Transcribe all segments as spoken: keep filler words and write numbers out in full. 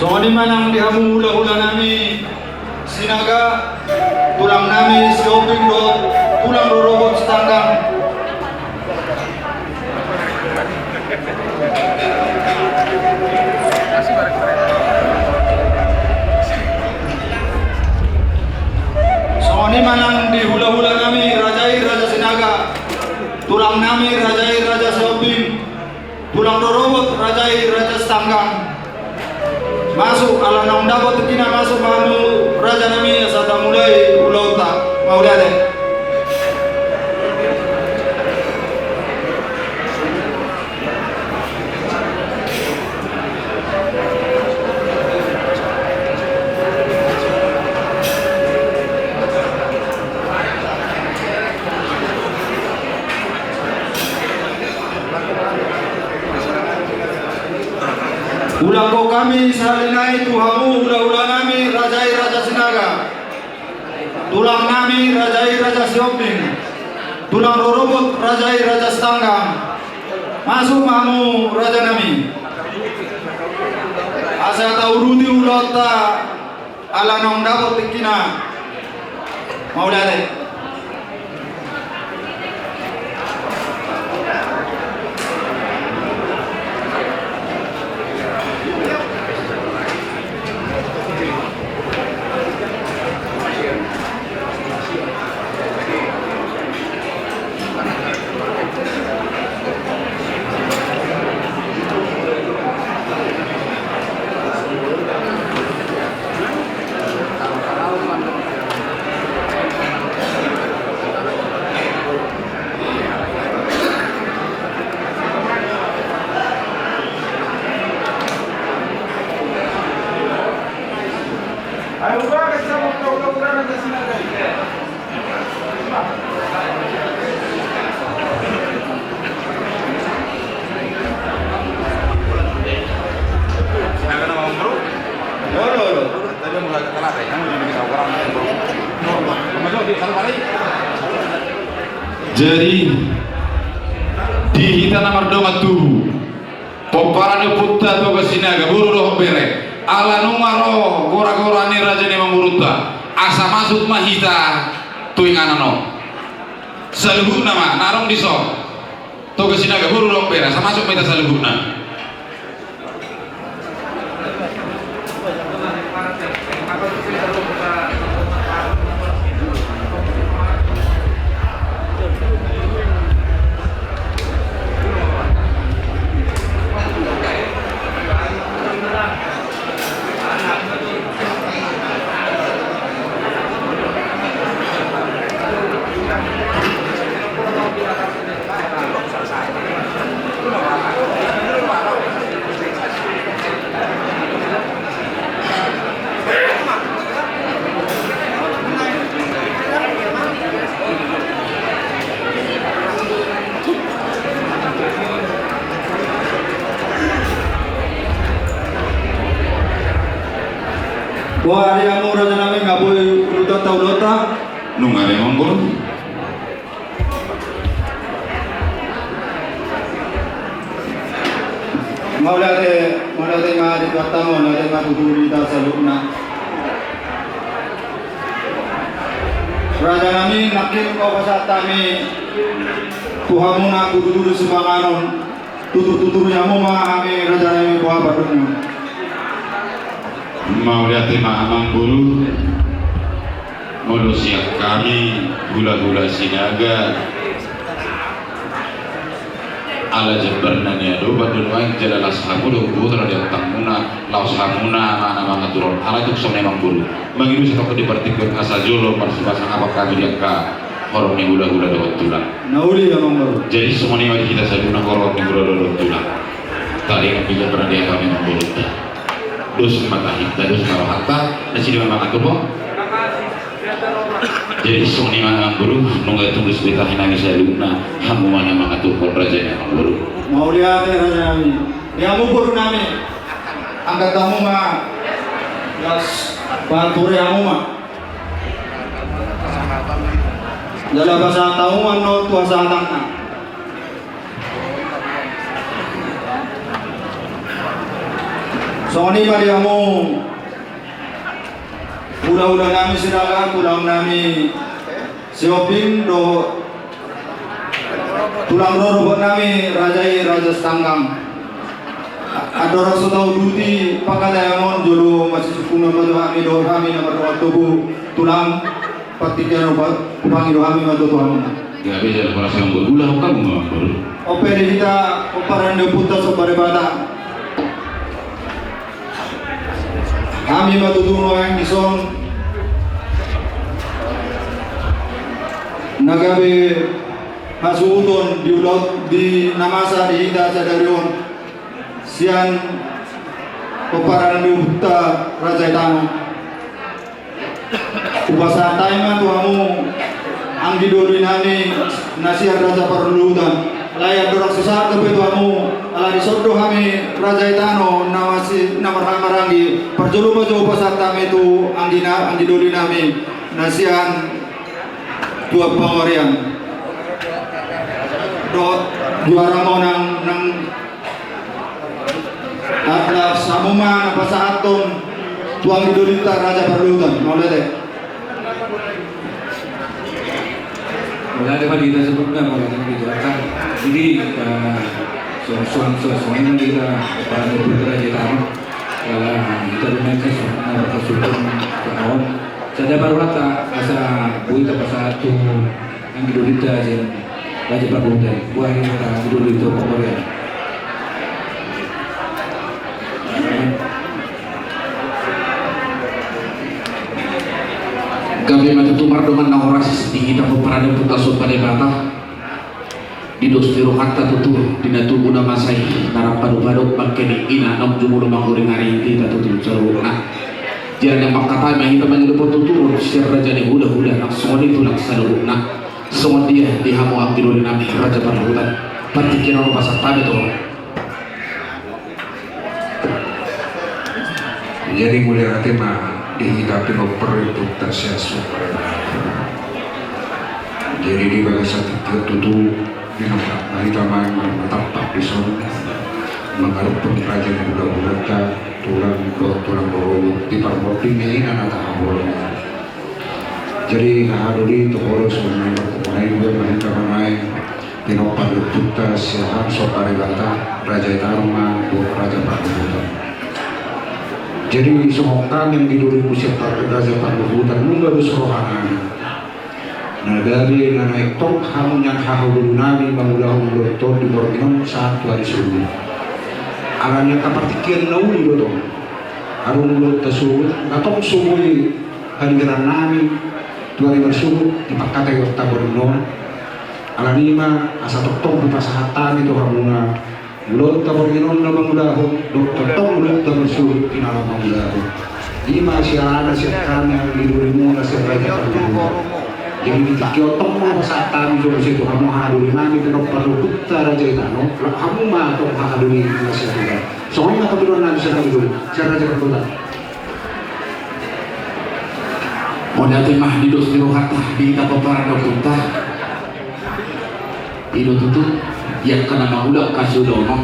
Songon i ma nang di hamu hulahula nami Sinaga, tulang nami Sihombing dohot tulang rorobot Sitanggang. Songon i ma nang di hulahula nami raja i raja Sinaga, tulang nami raja i raja Sihombing, tulang rorobot raja i raja Sitanggang. Masuk, ala naung dapot tingkina, masuk ma hamu raja nami asa tamulai ulaonta. Mauliate. Ulakhon hami sahali nai tu hamu hulahula nami raja i raja Sinaga, tulang nami raja i raja Sihombing, tulang rorobot raja i raja Sitanggang. Masuk ma hamu raja nami asa tauruti ulaonta. Ala naung dapot tingkina. Mauliate. Jadi, di hita na mardongan tubu, pomparan ni ompunta Toga Sinaga, boru dohot bere, ala nunga ro goragora ni raja ni amangborunta, asa masuk ma hita tu inganan on. Saluhutna ma na adong dison. Toga Sinaga, boru dohot bere, asa masuk ma hita saluhutna. Boha, ari hamu raja nami, nga boi uluta ta uluta? Nunga, amangboru. Mauliate, mauliate ma di Tuhanta, mauliate ma tu hita saluhutna. Raja nami, nangkin hupasahat hami tu hamuna tu tutur sipanganon, tutur-tuturi hamu ma hami raja nami, boha pandohan. Mauliate ma amangboru. Molo sian hami hulahula Sinaga, ala jambarna ni adopan do nuaeng jala las hamu do huboto na di ontangmuna, laos hamuna ma na mangaturhon. Alai tung songon i amangboru, mangido satongkin di partingkian asa jolo marsipasang hami di angka horong ni hulahula dohot tulang. Na uli amangboru. Jadi songon i ma di hita saluhutna horong ni hulahula dohot tulang. Taringot di jambarna di adopan ni amangborunta. Dos ma tahinta, dos ma rohanta, na sidi ma mangaturhon. Jadi songon i ma amangboru, nunga tubu be tahi nami saluhutna, hamu ma na mangaturhon raja ni amangboru. Mauliate raja nami. Di hamu boru nami, angkat hamu ma, las, bahen ture hamu ma. Jala pasahat hamu ma annon tu hasahatanna. Songon i ma di hamu hulahula nami Sinaga, tulang nami Sihombing dohot tulang rorobot nami raja i, Raja Sitanggang. Andorang so tauduti pangkataion on, jolo masisungkun ma tu hami dohot hami na mardongan tubu, tulang. Partingkian on hupangido hami ma tu hamu. Gabe jala horas ma, boru, ulaon hamu ma, boru. On pe di hita pomparan ni ompunta Somba Debata, hami ma tutu nuaeng dison na gabe hasuhuton di ulaon di na masa di hita sadari on sian pomparan ni ompunta Raja i tano. Hupasahat hami ma tu hamu anggi doli nami na sian Raja Parluhutan. Alai andorang so sahat dope tu hamu, ala dison do hami Raja i tano na masi-, na marhahamaranggi, parjolo ma jo hupasahat hami tu anggi na-, anggi doli nami na sian Tuan Pangorian dohot Juara Monang nang Atlas, hamu ma na pasahathon tu anggi dolinta Raja Parluhutan. Mauliate. Mauliate ma di hita saluhutna, mauliate ma di hita. Jadi, eh, so, so, so, so, ini ma di hita, para ompunta Raja i tano. Ala hita do na so, na pasahathon, so, on. Sada parwata asa boi tapasahat tu anggi dolinta sian Raja Parluhutan. Boha hita anggi doli tu Pangorian. Gabe ma tutu mardongan na horas di hita pomparan ni ompunta Somba Debata. Di dos ni rohanta tutu, di na tubu na masa i, na rap padopadop bangke ni ina naung jumolo manggoring ari di hita tutu saluhutna. Jala naeng mangkatai ma hita mangido partuturon sian raja ni hulahula nang songon i tulang saluhutna. Songon dia di hamu anggi doli nami Raja Parluhutan, partingkian on hupasahat hami tu ho. Jadi mauliate ma di hita pinompar ni ompunta sian Somba Debata. Jadi di bagasan tingki on tutu, di na hita ma martampak dison mangaluphon raja ni hulahulanta, tulang dohot tulang rorobot di parmonding ni ina na tahaholongi. Jadi hahadoli tu ho do songon na nidok ni ompunta i, boha ma hita ma nuaeng pinompar ni ompunta sian Somba Debata, Raja i tano ma dohot Raja Parluhutan. Jadi songon hami anggi dolimu sian par-, Raja Parluhutan, nunga dos roha nami. Na gabe na naeng tong hamu nian hahadoli nami mangulahon ulaonta di borngin on sahat tu ari Solu. Alani angka partingkian na uli do tong. Adong ulaonta Solu, na tong so boi hadiran nami tu ari marsogot di pangkataion ta borngin on. Alani ma asa tongtong hupasahat hami tu hamuna ulaonta borngin on na mangulahon, dohot tongtong ulaonta marsogot i na mangulahon. I ma sialana sian hami anggi dolimuna sian Raja Parluhutan. Jadi di tingki on tong ma hupasahat hami jo muse tu hamu hahadoli nami pinompar ni ompunta Raja i tano, hamu ma tong hahadoli na sian Tuhan. Songon i ma pangidoan nami sian anggi doli sian Raja Parluhutan. Mauliate ma di dos ni rohanta di hita pomparan ni ompunta. I do tutu, di angka na mangula angka siulaon on,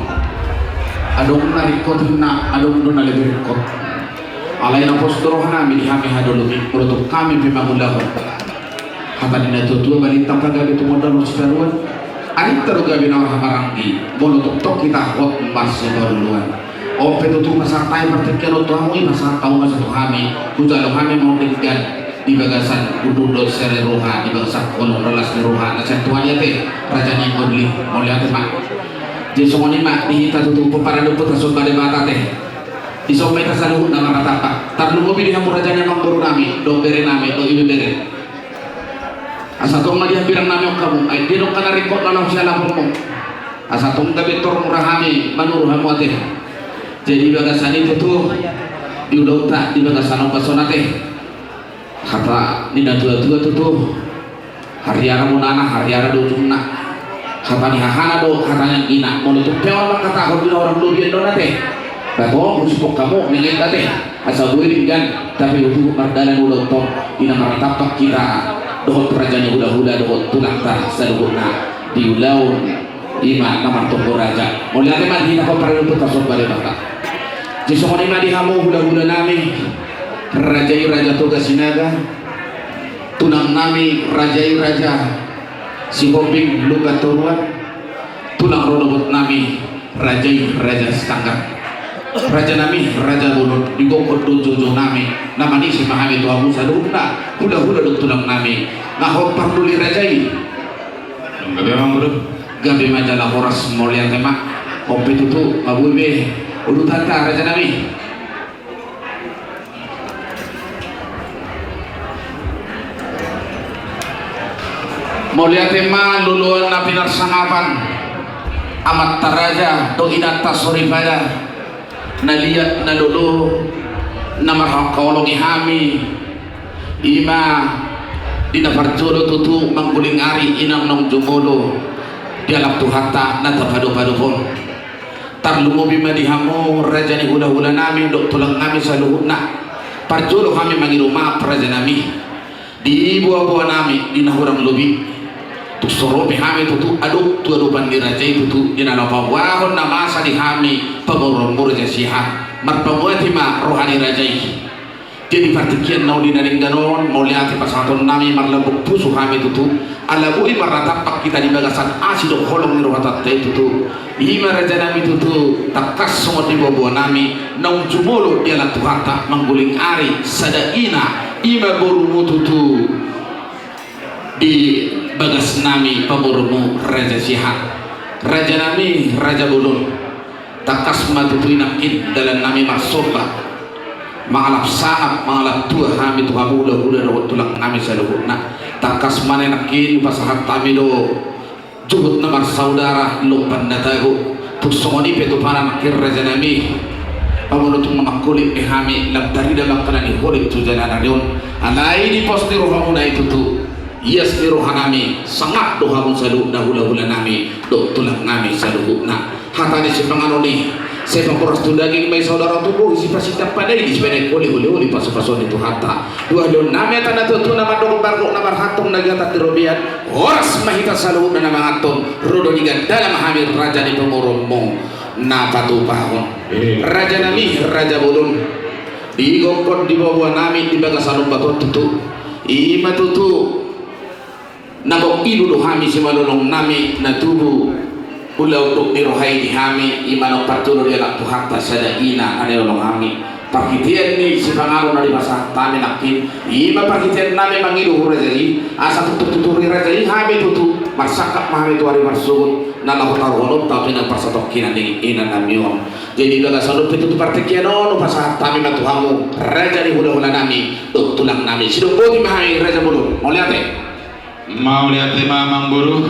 adong na ringkot ninna, adong do na lebih ringkot. Alai na pos do roha nami di hami hahadoli, molo tung hami pe mangulahon. Hata ni na tuatua, balintang pagabe tumondalhon sitaruan, arinta do gabe na marhahamaranggi molo tongtong hita hot marsiparngoluan. On pe tutu pasahat hami partingkian on tu hamu i, pasahat hamu ma tu hami, hujalo hami ma on denggan di bagasan hundul dohot sere roha, di bagasan holong las ni roha na sian Tuhan i ate, raja ni anggi doli, mauliate ma. Jadi songon i ma di hita tutu pomparan ni ompunta Somba Debata ate. Dison ma hita saluhutna marnatampak. Tarlumobi di hamu raja ni amangboru nami dohot bere nami dohot ibebere. Asa tong ma di hambirang nami on hamu, ai dia do angka na ringkot na laho sialaponmu. Asa tong gabe tor mura hami manuru hamu ate. Jadi bagasan i tutu di ulaonta di bagasan on bason ate. Hata ni na tuatua tutu, hariara munana hariara do ujungna. Hata ni hahana do hata ni anggina, molo tung pe on mangkatahon di na hurang lobian do on ate. Ba tong husupok hamu ninna ate. Asa boi denggan, tapi hutuhut mardalan ulaonta on, di na marnatampak hita dohot raja ni hulahula dohot tulangta saluhutna di ulaon i ma na martonggo raja. Mauliate ma di hita pomparan ni ompunta Somba Debata. Songon i ma di hamu hulahula nami, raja i Raja Toga Sinaga, tulang nami raja i Raja Sihombing Lumban Toruan, tulang rorobot nami raja i Raja Sitanggang. Raja nami, raja bolon, di gokhon dohot joujou nami, na manise ma hami tu hamu saluhutna hulahula dohot tulang nami, na hot parduli raja i. Gabe ma, Amang Boru. Gabe ma jala horas, mauliate ma. On pe tutu, mabue be ulutanta, raja nami. Mauliate ma loloan na pinarsangapan, amanta raja dohot inanta soripada, na liat na lolo, na marhaholongi hami. I ma di na parjolo tutu mangguling ari, inang naung jumolo dialap Tuhanta na tapadopadop on. Tarlumobi ma di hamu raja ni hulahula nami dohot tulang nami saluhutna. Parjolo hami mangido maaf, raja nami, di boaboa nami di na hurang lobi. Tung so ro pe hami tutu adop tu adopan ni raja i tutu, di na laho paboahon na masa di hami pamoruonmu, Raja Siahaan. Marpamuati ma roha ni raja i. Jadi partingkian na uli na denggan on, mauliate pasahaton nami, marlambok pusu hami tutu. Ala boi marnatampak hita di bagasan asi dohot holong ni rohatanta i tutu. I ma, raja nami, tutu tangkas songon di boaboa nami naung jumolo dialap Tuhanta mangguling ari sada ina, i ma borumu tutu, di bagas nami pamorumu, Raja Siahaan. Raja nami, raja bolon. Tangkas ma tutu i nangkin dalan nami marsomba, mangalap sangap, mangalap tua hami tu hamu hulahula dohot tulang nami saluhutna. Tangkas ma nangkin pasahat hami do juhut na marsaudara, lompan na tabo. Tung songon i pe tupana nangkin, raja nami, molo tung na mangkolit be hami, lam tarida ma angka na niholit tu jala na on. Alai di pos ni rohamuna i tutu, ias ni roha nami, sangap do hamu saluhutna hulahula nami dohot tulang nami saluhutna. Hata ni sipanganon i, sai panghoras tu daging, ma i saudara tu bohi, sipasinta panaili, sipanaikholi, holiholit pasupasuon ni Tuhanta. Dua halion nami hata na tuatua, na mandok bargok, na marhantong na giatan di robean. Horas ma hita saluhutna na manganhon. Ro do di gandana ma hami raja ni pamoruonmu na patupahon. Eh. Raja nami, raja bolon. Di gokhon di boaboa nami di bagasan ombat on tutu, i ma tutu na gok ilu do hami simalolong nami na tubu ulaon dohot ni roha i di hami, i ma naung parjolo dialap Tuhanta sada ina na nioloi hami. Parhitean ni sipanganon na dipasahat hami nangkin, i ma parhitean nami mangido tu raja i, asa tutu, tutu ni raja i hami tutu, marsangkap ma hami tu ari marsogot na laho taruhononta tu inang parsatongkinan ni ina nami on. Jadi bagasan on pe tutu partingkian on hupasahat hami ma tu hamu raja ni hulahula nami dohot tulang nami. Sidok boti ma hami, raja bolon. Mauliate. Mauliate ma, Amang Boru.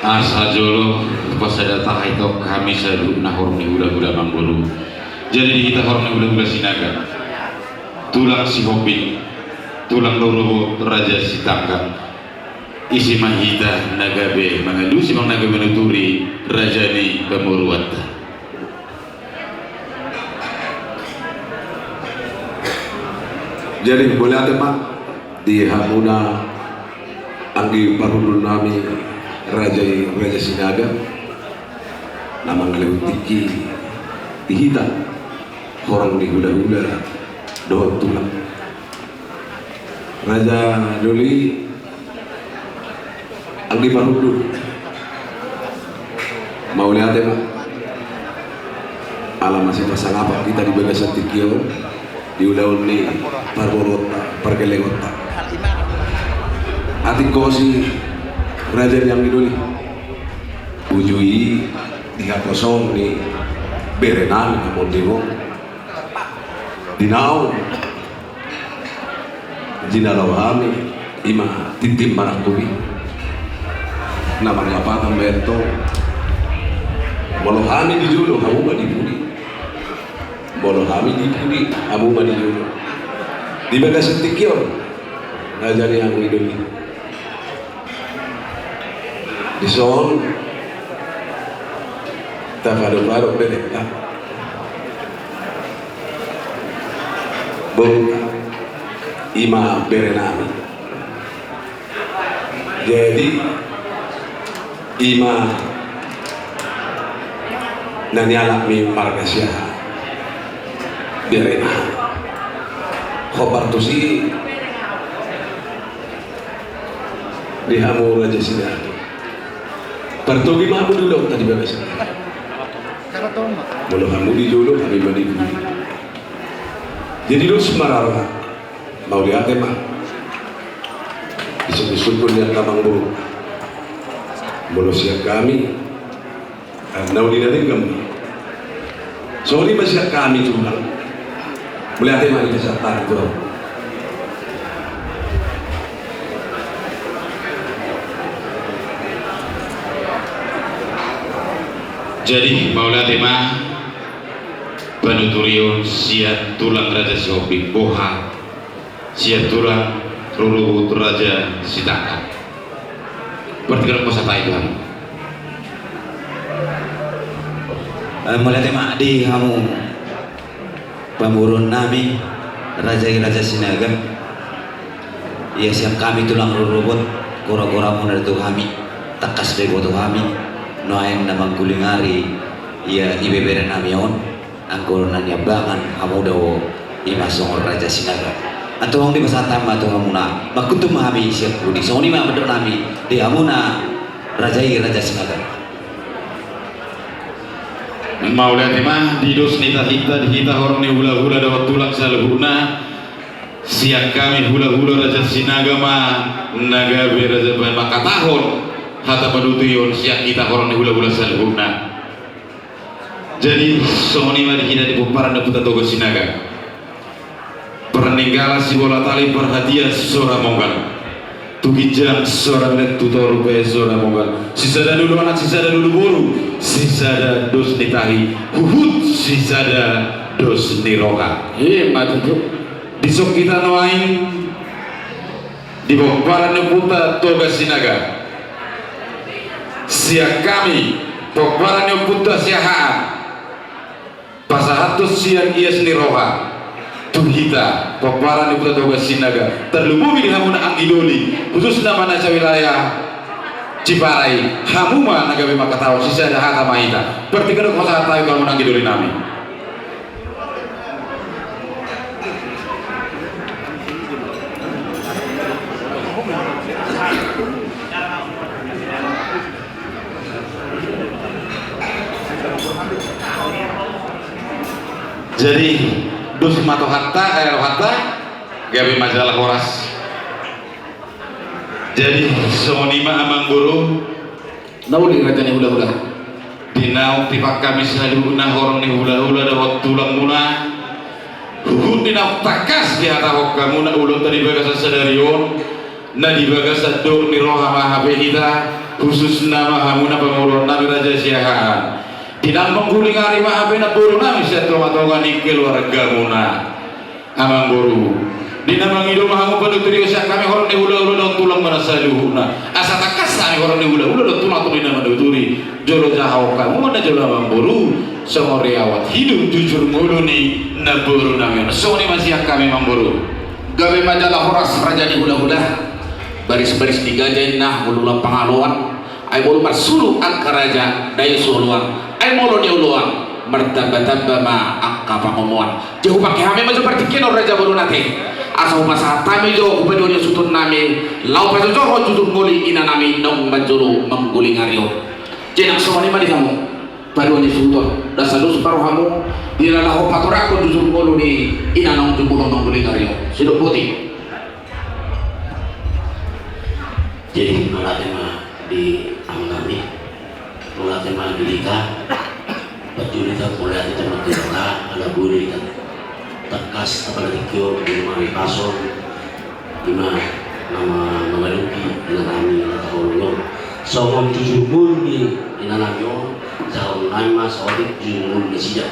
Asa jolo pasada tahaitop hami saluhutna horong ni hulahula, Amang Boru. Jadi di hita horong ni hulahula Sinaga, tulang Sihombing, tulang rorobot Raja Sitanggang, ise ma hita na gabe mangalusi, manang na gabe manuturi raja ni pamoruonta. Jadi mauliate ma di hamuna anggi parhundul nami, raja i Raja Sinaga, na mangalehon tingki di hita horong ni hulahula dohot tulang. Raja Doli, anggi parhundul, mauliate ma. Ala masipasangapan hita di bagasan tingki on di ulaon ni parboruonta, pargellengonta. Atik hosi, raja ni anggi Doli, uju i di haposoon ni bere nami na monding on, di naung jinalaho hami, i ma tintin marangkup i, na marlapatan bahen tong. Molo hami di jolo, hamu ma di pudi. Molo hami di pudi, hamu ma di jolo. Di bagasan tingki on, raja ni anggi Doli, dison tapadopadop be denggan. Bung, i ma bere nami. Jadi i ma Na nialap ni marga Siahaan. Biar enak. Hombar tusi di hamu Raja Sinaga. Partogi ma hamu di ulaonta di bagasan. Molo hamu di jolo, hami ma di hulu. Jadi dos ma rara. Mauliate ma. Isuk-isuk pun lihat tamang bulu. Molo sian hami, na uli na denggan. Songon i ma sian hami tulang. Mauliate ma di pesan tadi tu. Jadi mauliate ma panuturion sian tulang Raja Sihombing, boha sian tulang rorobot Raja Sitangkap. Berarti kalau masa tai Tuhan. Eh, mauliate ma di hamu pamoruon nami, raja i Raja Sinaga. Ia sian hami tulang rorobot, gora-goramuna do tu hami, tangkas do diboto hami nuaeng na manggulingari ia ibebere nami on. Anggo na niambangan hamu do i ma songon Raja Sinaga. Antong dipasahat hami ma tu hamuna, mangkutum ma hami sian pudi. Songon i ma mandok nami di hamuna, raja i Raja Sinaga. Mauliate ma di dos ni tahinta, di hita horong ni hulahula dohot tulang saluhutna. Sian hami hulahula Raja Sinaga ma na gabe raja mangkatahon hata panuturion sian hita horong ni hulahula saluhutna. Jadi songon i ma di hita di pomparan ni Ompunta Toga Sinaga. Parninggala sibola tali, parhatian sora monggal. Tu ginjang sora menek, tu toru pe sora monggal. Sisada lulu anak, sisada lulu boru, sisada dos ni tahi, huhut sisada dos ni roha. Ima tutu. Dison hita nuaeng di pomparan ni Ompunta Toga Sinaga. Sian hami pomparan ni Ompunta Siahaan, pasahathon sian ias ni roha tu hita pomparan ni Ompunta Toga Sinaga, tarlumobi di hamuna anggi doli, khususna ma na sawilayah Ciparai, hamu ma na gabe mangkatahon. Sisada hata ma hita. Partingkian do pasahat hami tu hamuna anggi doli nami. Jadi dos ma rohanta, eh, rohanta, gabe ma jala horas. Jadi songon i ma amang boru. Na uli raja ni hulahula. Di naung tipak hami saluhutna horong ni hulahula dohot tulangmuna, huhut di naung tangkas dihatahon hamuna ulaonta di bagasan sadari on, na di bagasan dohot ni roha ma hape hita, khususna ma hamuna pamoruon nami Raja Siahaan. Di naung manggulingari ma hape namboru nami sian tonga-tonga ni keluargamuna. Amang boru, di na mangido ma hamu panuturion sian hami horong ni hulahula dohot tulangmuna saluhutna. Asa tangkas hami horong ni hulahula dohot tulang tolu i na manuturi. Jolo jaha hamu ma na jolo amang boru. Songon riwayat hidup jujur ngolu ni namboru nami on. Songon i ma sian hami amang boru. Gabe ma jala horas raja ni hulahula. Baris-baris ni gaja inna molo ulang pangaloan. Ai molo marsuru angka raja, dai so oloan. Ai molo nioloan, martamba-tamba ma angka pangomoan. Jadi hupangke hami ma jo partingkian on raja boru nami ate. Asa hupasahat hami jo, hupadohon ni suhut nami, laho pajojohon jujur ngolu ni ina nami naung manjalo manggulingari on. Jadi nang songon i ma di hamu, padohon ni suhut on, ndang sadia so paruhamu, di na laho patorangkon jujur ngolu ni ina naung jumolo manggulingari on. Sidok boti. Jadi mauliate ma di amang nami, mauliate ma di hita, parjolo hita mauliate tu Amanta Debata, ala boi do hita tangkas apala tingki on di rumah ni pason, di ma nama mamaluki ina nami na taholongi on. Songon jujur ngolu ni ina nami on, jahon nami ma saotik jujur ngolu nasida.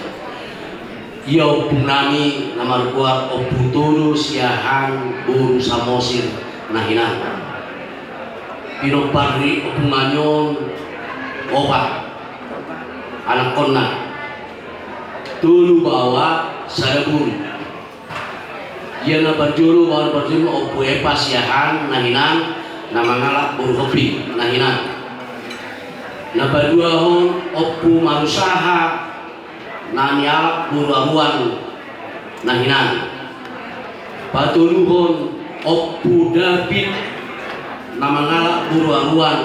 Ia ompung nami na margoar Ompu Tolu Siahaan boru Samosir na hinan. Pinompar ni ompung nami on opat anakkonna, tolu baoa sada boru. Ia na parjolo, baoa na parjolo Ompu Epa Siahaan na hinan, na mangalap boru Hopi na hinan. Na paduahon Ompu Marusaha na nialap boru Aruan na hinan. Patoluhon Ompu David na mangalap boru Aruan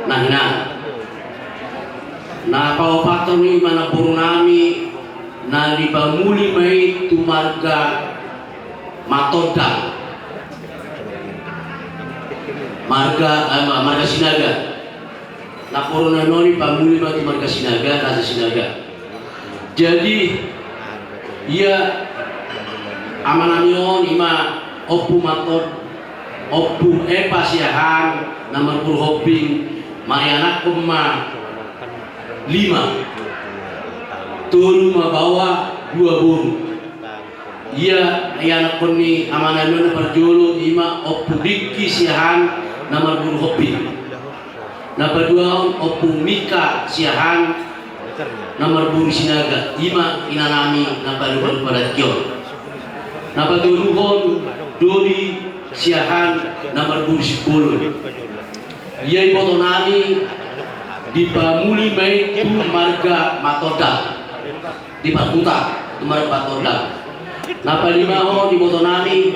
na hinan. Na paopathon i ma namboru nami na dipamuli ma i tu marga Matondang. Marga, eh, ma-, marga Sinaga. Namboru nami on dipamuli ma tu marga Sinaga, Raja Sinaga. Jadi, ia ama nami on i ma Ompu Maton, Ompu Epa Siahaan na marboru Hombing, marianakhon ma lima. Tolu ma baoa, dua boru. Ia, ianakhon ni ama nami on na parjolo i ma Ompu Diki Siahaan na marboru Hombing. Na paduahon Ompu Mika Siahaan na marboru Sinaga, i ma ina nami na paduahon padatkion. Na patoluhon Dodi Siahaan na marboru Simbolon. Ia iboto nami dipamuli ma i tu marga Matondang. Di Parhuta, tu marga Matondang. Na palimahon iboto nami,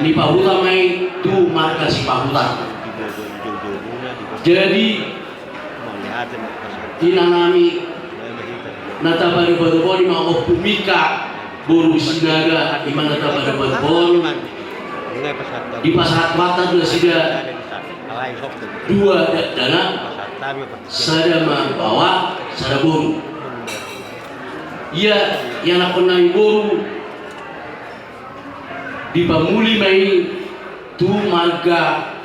dipahuta ma i tu marga Sipahutar. Jadi, ina nami na tapadopadophon i ma Ompu Mika boru Sinaga, i ma na tapadopadophon, dipasahat Tuhan ma nasida dua dakdanak, sada ma baoa, sada boru. Ia, ianakhon nami boru dipamuli ma i tu marga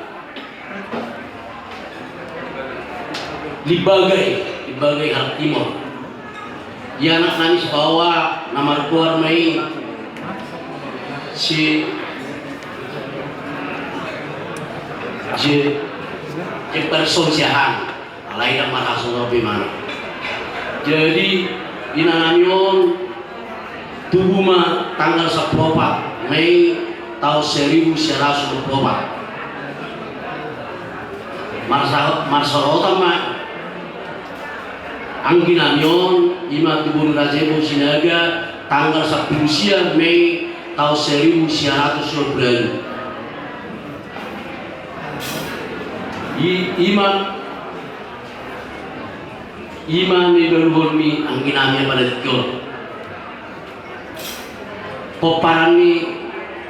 Limbagai, Limbagai halak Timor. Ia anak nami sabaoa na margoar ma i si Je-, Jefferson Siahaan. Alai ndang marhasohotan be imana. Jadi, ina nami on tubu ma tanggal sampulu opat Mei taon seribu sia ratus dua pulu opat. Marsa-, marsaotan ma anggi nami on, i ma tubu ni Raja i boru Sinaga, tanggal sampulu sia Mei taon seribu sia ratus dua pulu ualu. I-, i ma, i ma na nidaluhon ni anggi nami padatkion. Pomparan ni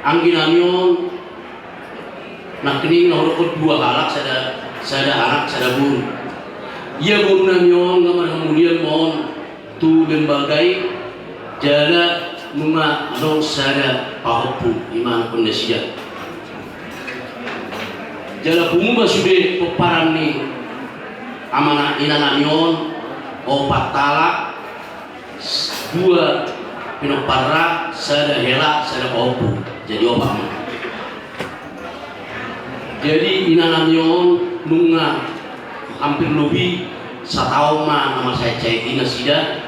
anggi nami on, nangkining na hudokhon dua halak, sada, sada anak, sada boru. Ia boru nami on, nga marhamulian ma on tu Limbagai, jala nunga adong sada pahompu, i ma anakhon nasida. Jala pungu ma sude pomparan ni ama na-, ina nami on, opat halak, dua pinompar ra, sada hela, sada pahompu. Jadi opat ma. Jadi ina nami on nunga hampir lobi sataon ma na marsahit-sahit i nasida.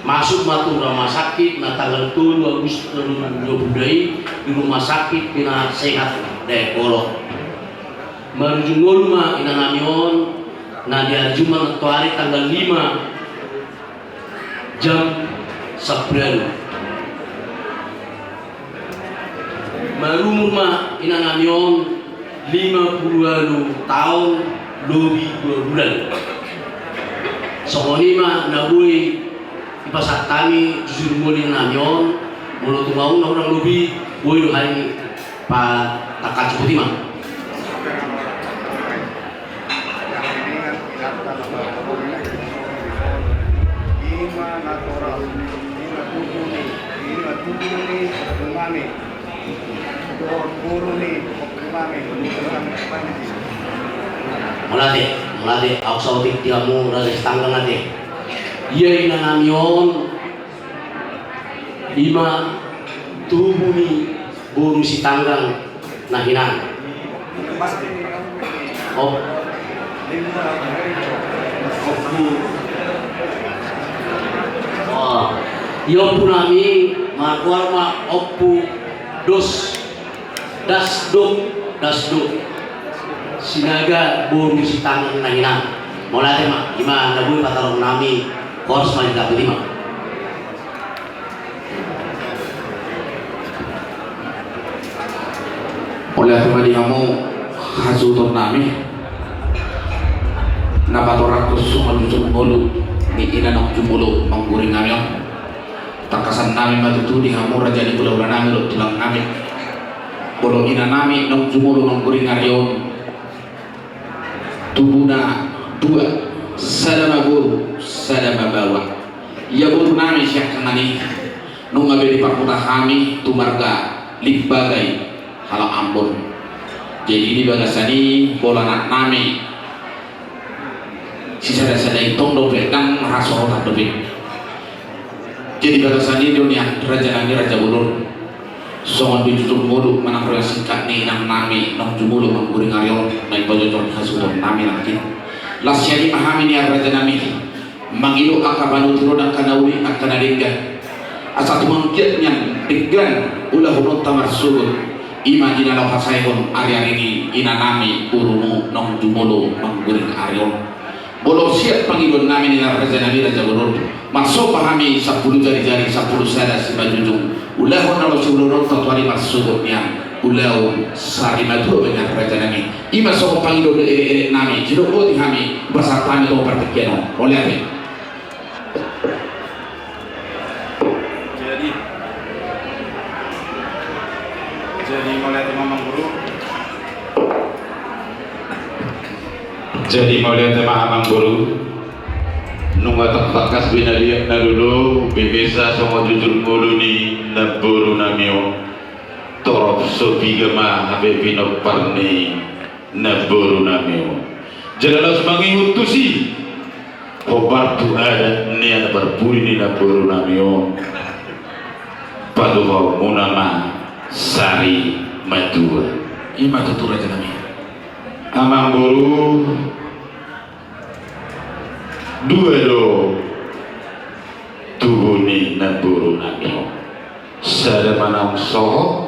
Masuk ma tu rumah sakit, na tanggal tolu Agustus dua ribu dua puluh dua i di rumah sakit Penasehat Dayakolot. Marujung ngolu ma ina nami on, na di ari Jumat nantoari tanggal lima jam sampulu ualu. Marumur ma ina nami on lima pulu ualu taon lobi dua bulan. Songon i ma na boi dipasahat hami tu sumurung ina nami on, molo tung ahu na hurang lobi, boi do hami patangkas, boti ma. Mauliate, mauliate, ahu saotik di hamu Raja Sitanggang ate. Ia ina nami on, i ma tubu ni boru Sitanggang na hinan. Op-, ompu. Oh. Ia ompu nami, margoar ma Ompu Dos, Dasdok, Dasdok Sinaga boru Sitanggang na hinan. Mauliate ma, i ma na boi patarong nami, horas ma di hita, boti ma. Mauliate ma di hamu hasuhuton nami na patorangkon songon jujur ngolu ni ina naung jumolo mangguring hami on. Tangkasan nami ma tutu di hamu raja ni hulahula nami dohot tulang nami, molo ina nami naung jumolo mangguring ari on tubuna dua, sada ma boru sada ma baoa. Ia boru nami siangkangan i nunga be diparhuta hami tu marga Limbagai halak Ambon. Jadi di bagasan i molo anak nami sisada-sada i tong dope, ndang marhasohotan dope. Jadi bagasan i do nian raja nami raja bolon, songon be jujur ngolu manang roha singkat ni inang nami naung jumolo mangguring ari on na ipajojo hasuhuton nami nangkin. Las sian i ma hami nian raja nami mangido angka panuturon, angka na uli angka na denggan, asa tumangkiat nian denggan ulahononta marsogot. I ma di na laho hasaehon ari-ari ni ina nami borumu naung jumolo mangguring ari on. Molo sian pangidoan nami nian raja nami raja bolon, marsomba hami sampulu jari-jari sampulu sada simanjujung, ulahon na laho siulahononta tu ari marsogot nian ulaon sari matua ma nian raja nami. I ma songon pangidoan ni elek-elek nami, sidok boti hami pasahat hami tu partingkian on. Mauliate. Jadi, jadi mauliate ma amangboru. Jadi mauliate ma amangboru. Nunga tangkas be na liat na lolo, bebesa songon jujur ngolu ni namboru nami on. Torop so piga ma hape pinompar ni namboru nami on. Jala laos mangihut tusi hombar tu adat ni anak parpudi ni namboru nami on, patupaonmuna ma sari matua. I ma tutu raja nami. Amangboru, dua do tubu ni namboru nami on. Sada ma naung sohot,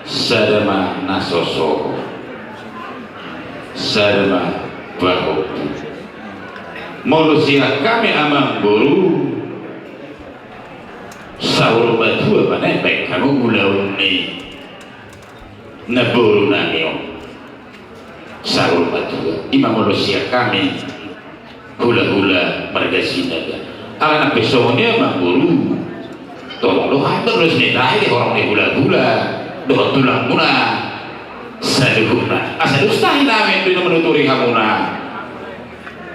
sada ma na so sohot, sada ma pahompu. Molo sian hami amangboru, saur matua ma na dibaen hamu ulaon ni namboru nami on. Saur matua, i ma molo sian hami hulahula marga Sinaga. Alana pe songon i amangboru, tolong do hami do los ni tahi di horong ni hulahula dohot tulangmuna saluhutna. Asa dos tahi nami do na manuturi hamuna.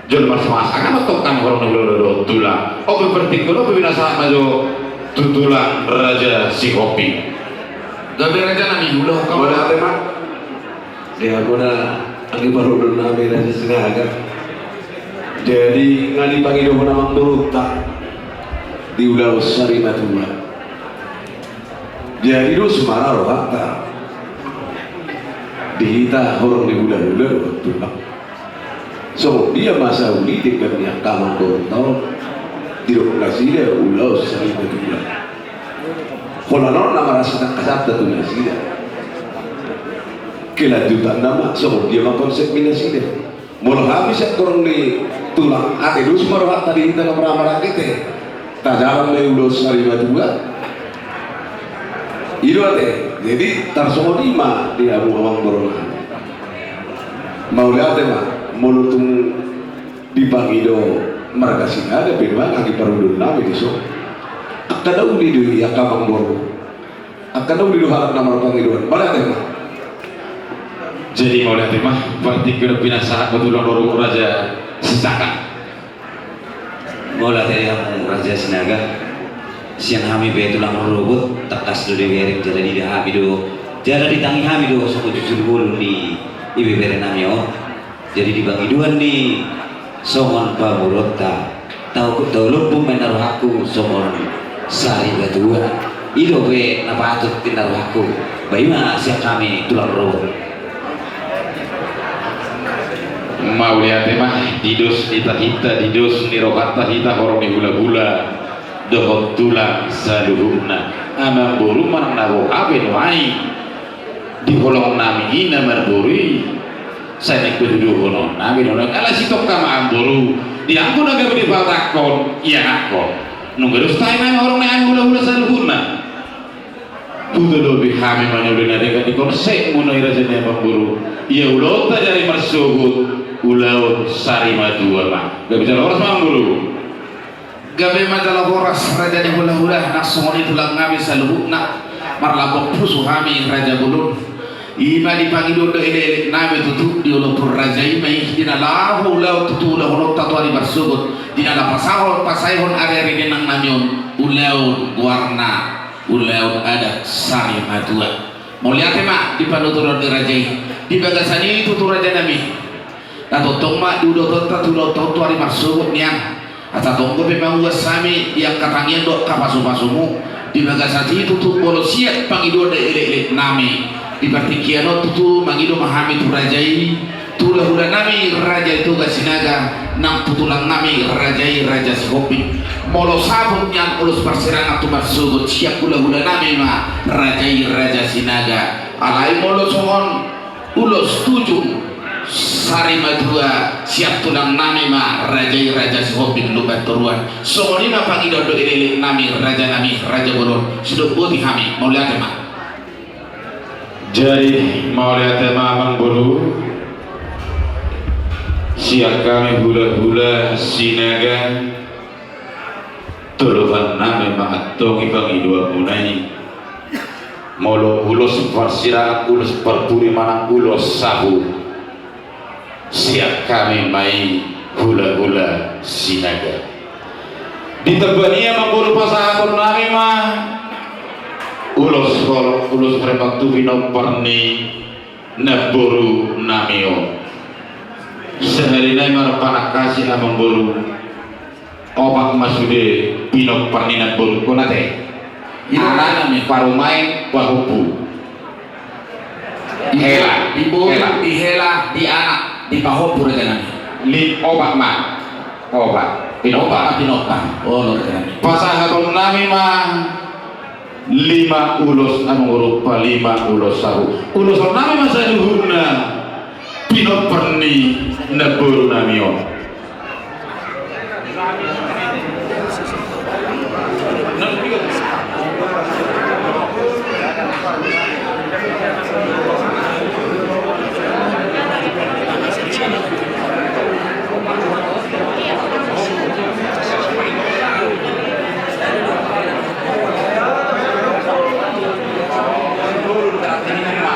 Jolo marsimangasangan ma tong hami horong ni hulahula dohot tulang. On pe partingkian on pe pinasahat ma jo tu tulang raja Sihombing. Gabe raja nami, ulaon hamu. Mauliate ma di hamuna anggi parhundul nami raja Sinaga. Jadi nga dipangidohon amangborunta di ulaon sari matua. Jadi dos ma rohanta di hita horong ni hulahula dohot tulang. Songon dia ma asa uli denggan ni angka amangborunta on, didok nasida ulaon sari matua. Holan on na marasi tangkasanta tu nasida. Kelanjutanna ma songon dia ma konsep ni nasida. Molo hami sian horong ni tulang, ate dos ma rohanta di hita na marhahamaranggi ate. Tajalang ma i ulaon sari matua. I do ate. Jadi tarsongon i ma di hamu amangboru nami. Mauliate ma, molo tung dipangido marga Sinaga pe nuaeng anggi parhundul nami dison. Angka na uli do i angka amangboru. Angka na uli do halak na marpangidoan. Mauliate ma. Jadi mauliate ma, partingkian on pinasahat ma tu tulang rorobot raja Sinaga. Mauliate di hamu raja Sinaga. Sian hami pe tulang rorobot, tangkas do dibereng jala diida hami do, jala ditangi hami do songon jujur ngolu ni ibebere nami on. Jadi di pangidoan ni songon pamoruonta, tahu tahu lombu main na rohangku songon sari matua. I dope na patut di na rohangku. Ba i ma sian hami tulang rorobot. Mauliate ma, di dos ni tahinta, di dos ni rohanta hita horong ni hulahula dohot tulang saluhutna. Amangboru manang na boha pe nuaeng di holong nami i na marboru i, sai naeng patuduhonon nami do nuaeng. Ala sitongka ma amangboru, di angka na gabe dipasahathon ianakhon. Nunga dos tahi nami horong ni hami hulahula saluhutna. Tutu dope hami manioli na denggan di konsepmuna i raja ni amangboru. Ia ulaonta jari marsogot ulaon sari matua ma. Gabe jala horas ma amangboru. Gabe ma jala horas raja ni hulahula, nang songon i tulang nami saluhutna. Marlambok pusu hami raja bolon. Ima dipangido do elekelek nami tutu di olompur raja i ma i di na laho ulaon tutu ulahononta tu ari marsogot di na laho pasahathon pasaehon ariari ni inang nami on ulaon goarna ulaon adat sari matua. Mauliate ma di panuturon ni raja i di bagasan i tutu raja nami. Na tongtong ma di udotonta tu ulaonta on tu ari marsogot nian. Asa tong dope mauas hami di angka tangiang dohot angka pasupasumu di bagasan i tutu molo sian pangidoan ni elekelek nami di partingkian on tutu mangido ma hami tu raja i tu hulahula nami raja i Toga Sinaga nang tu tulang nami raja i raja Sihombing. Molo saput nian ulos parsirangan tu marsogot sian hulahula nami ma raja i raja Sinaga. Alai molo songon ulos tujung sari matua sian tulang nami ma raja i raja Sihombing Lumban Toruan. Songon i ma pangidoan dohot elekelek nami raja nami raja bolon. Sidok boti hami mauliate ma. Jadi mauliate ma amangboru. Sian hami hulahula Sinaga. Tolopan nami ma antong i pangidoanmuna i. Molo ulos parsirangan ulos parpudi manang ulos saput sian hami ma i hulahula Sinaga. Di tamba ni i amangboru pasahaton nami ma ulos holong ulos herbang tu pinompar ni namboru nami on. Sahali nai marpanangkasi amangboru. Opat ma sude pinompar ni namborungkon ate. Anak nami parumaen pahompu. Hela, di boru, hela, di hela, di anak, di pahompu raja nami. Li opat ma. Opat. Pinompar. Opat ma pinompar. Olo raja nami. Pasahaton nami ma. Lima ulos amangboru, lima ulos saput. Ulos on nami ma saluhutna pinompar ni namboru nami on.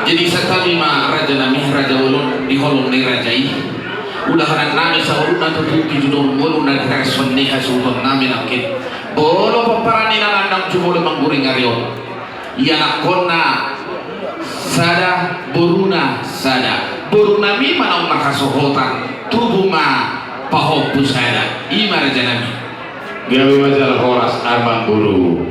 Jadi santabi ma raja nami raja bolon di holong ni raja i. Ulahonan nami saholna tutu di jolo bolon na di rason ni hasuhuton nami nangkin. Molo pomparan ni na nandang jumolo mangguring ari on. Ianakkonna sada, boruna sada. Boru nami ma naung marhasohotan, tubu ma pahompu sada. I ma raja nami. Gabe ma jala horas amangboru.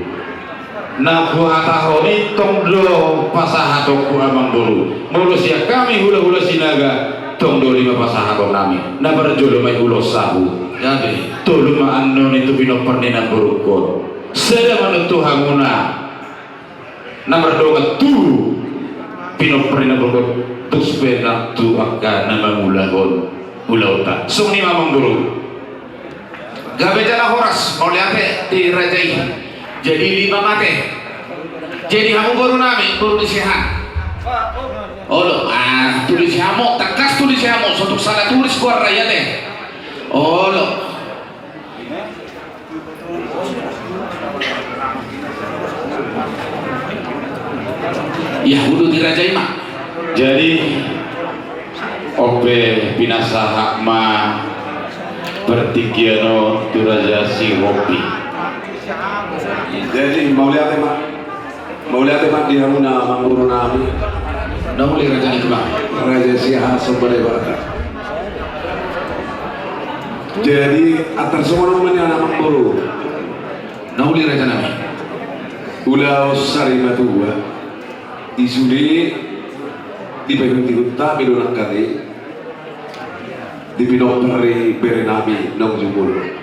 Na huhatahon i tong do pasahatonku amangboru. Molo sian hami hulahula Sinaga tong do lima pasahaton nami. Na parjolo ma i ulos saput. Gabe. Tolu ma annon i tu pinompar ni namborungkon. Sada ma annon tu hamuna. Na mardongan tu pinompar ni namborungkon tus pe nang tu angka na mangulahon ulaonta. Songon i ma amangboru. Gabe jala horas mauliate di raja i. Jadi lima ma ate. Jadi hamu boru nami boru ni si aha? Olo, ah, tu ni si aha mo, tangkas tu ni si aha mo, so tung sala tulis goarna i ate. Olo. Ia, uduti raja i ma. Jadi on pe pinasahat ma partingkian on tu raja Sihombing. Jadi mauliate ma. Mauliate ma di hamuna amangboru nami. Na uli raja ni tulang. Raja Siahaan Somba Debata. Jadi antar songon on ma nian amangboru. Na uli raja nami. Ulaon sari matua i sude dipaihutihut hami do nangkin i di pinompar ni bere nami naung jumolo.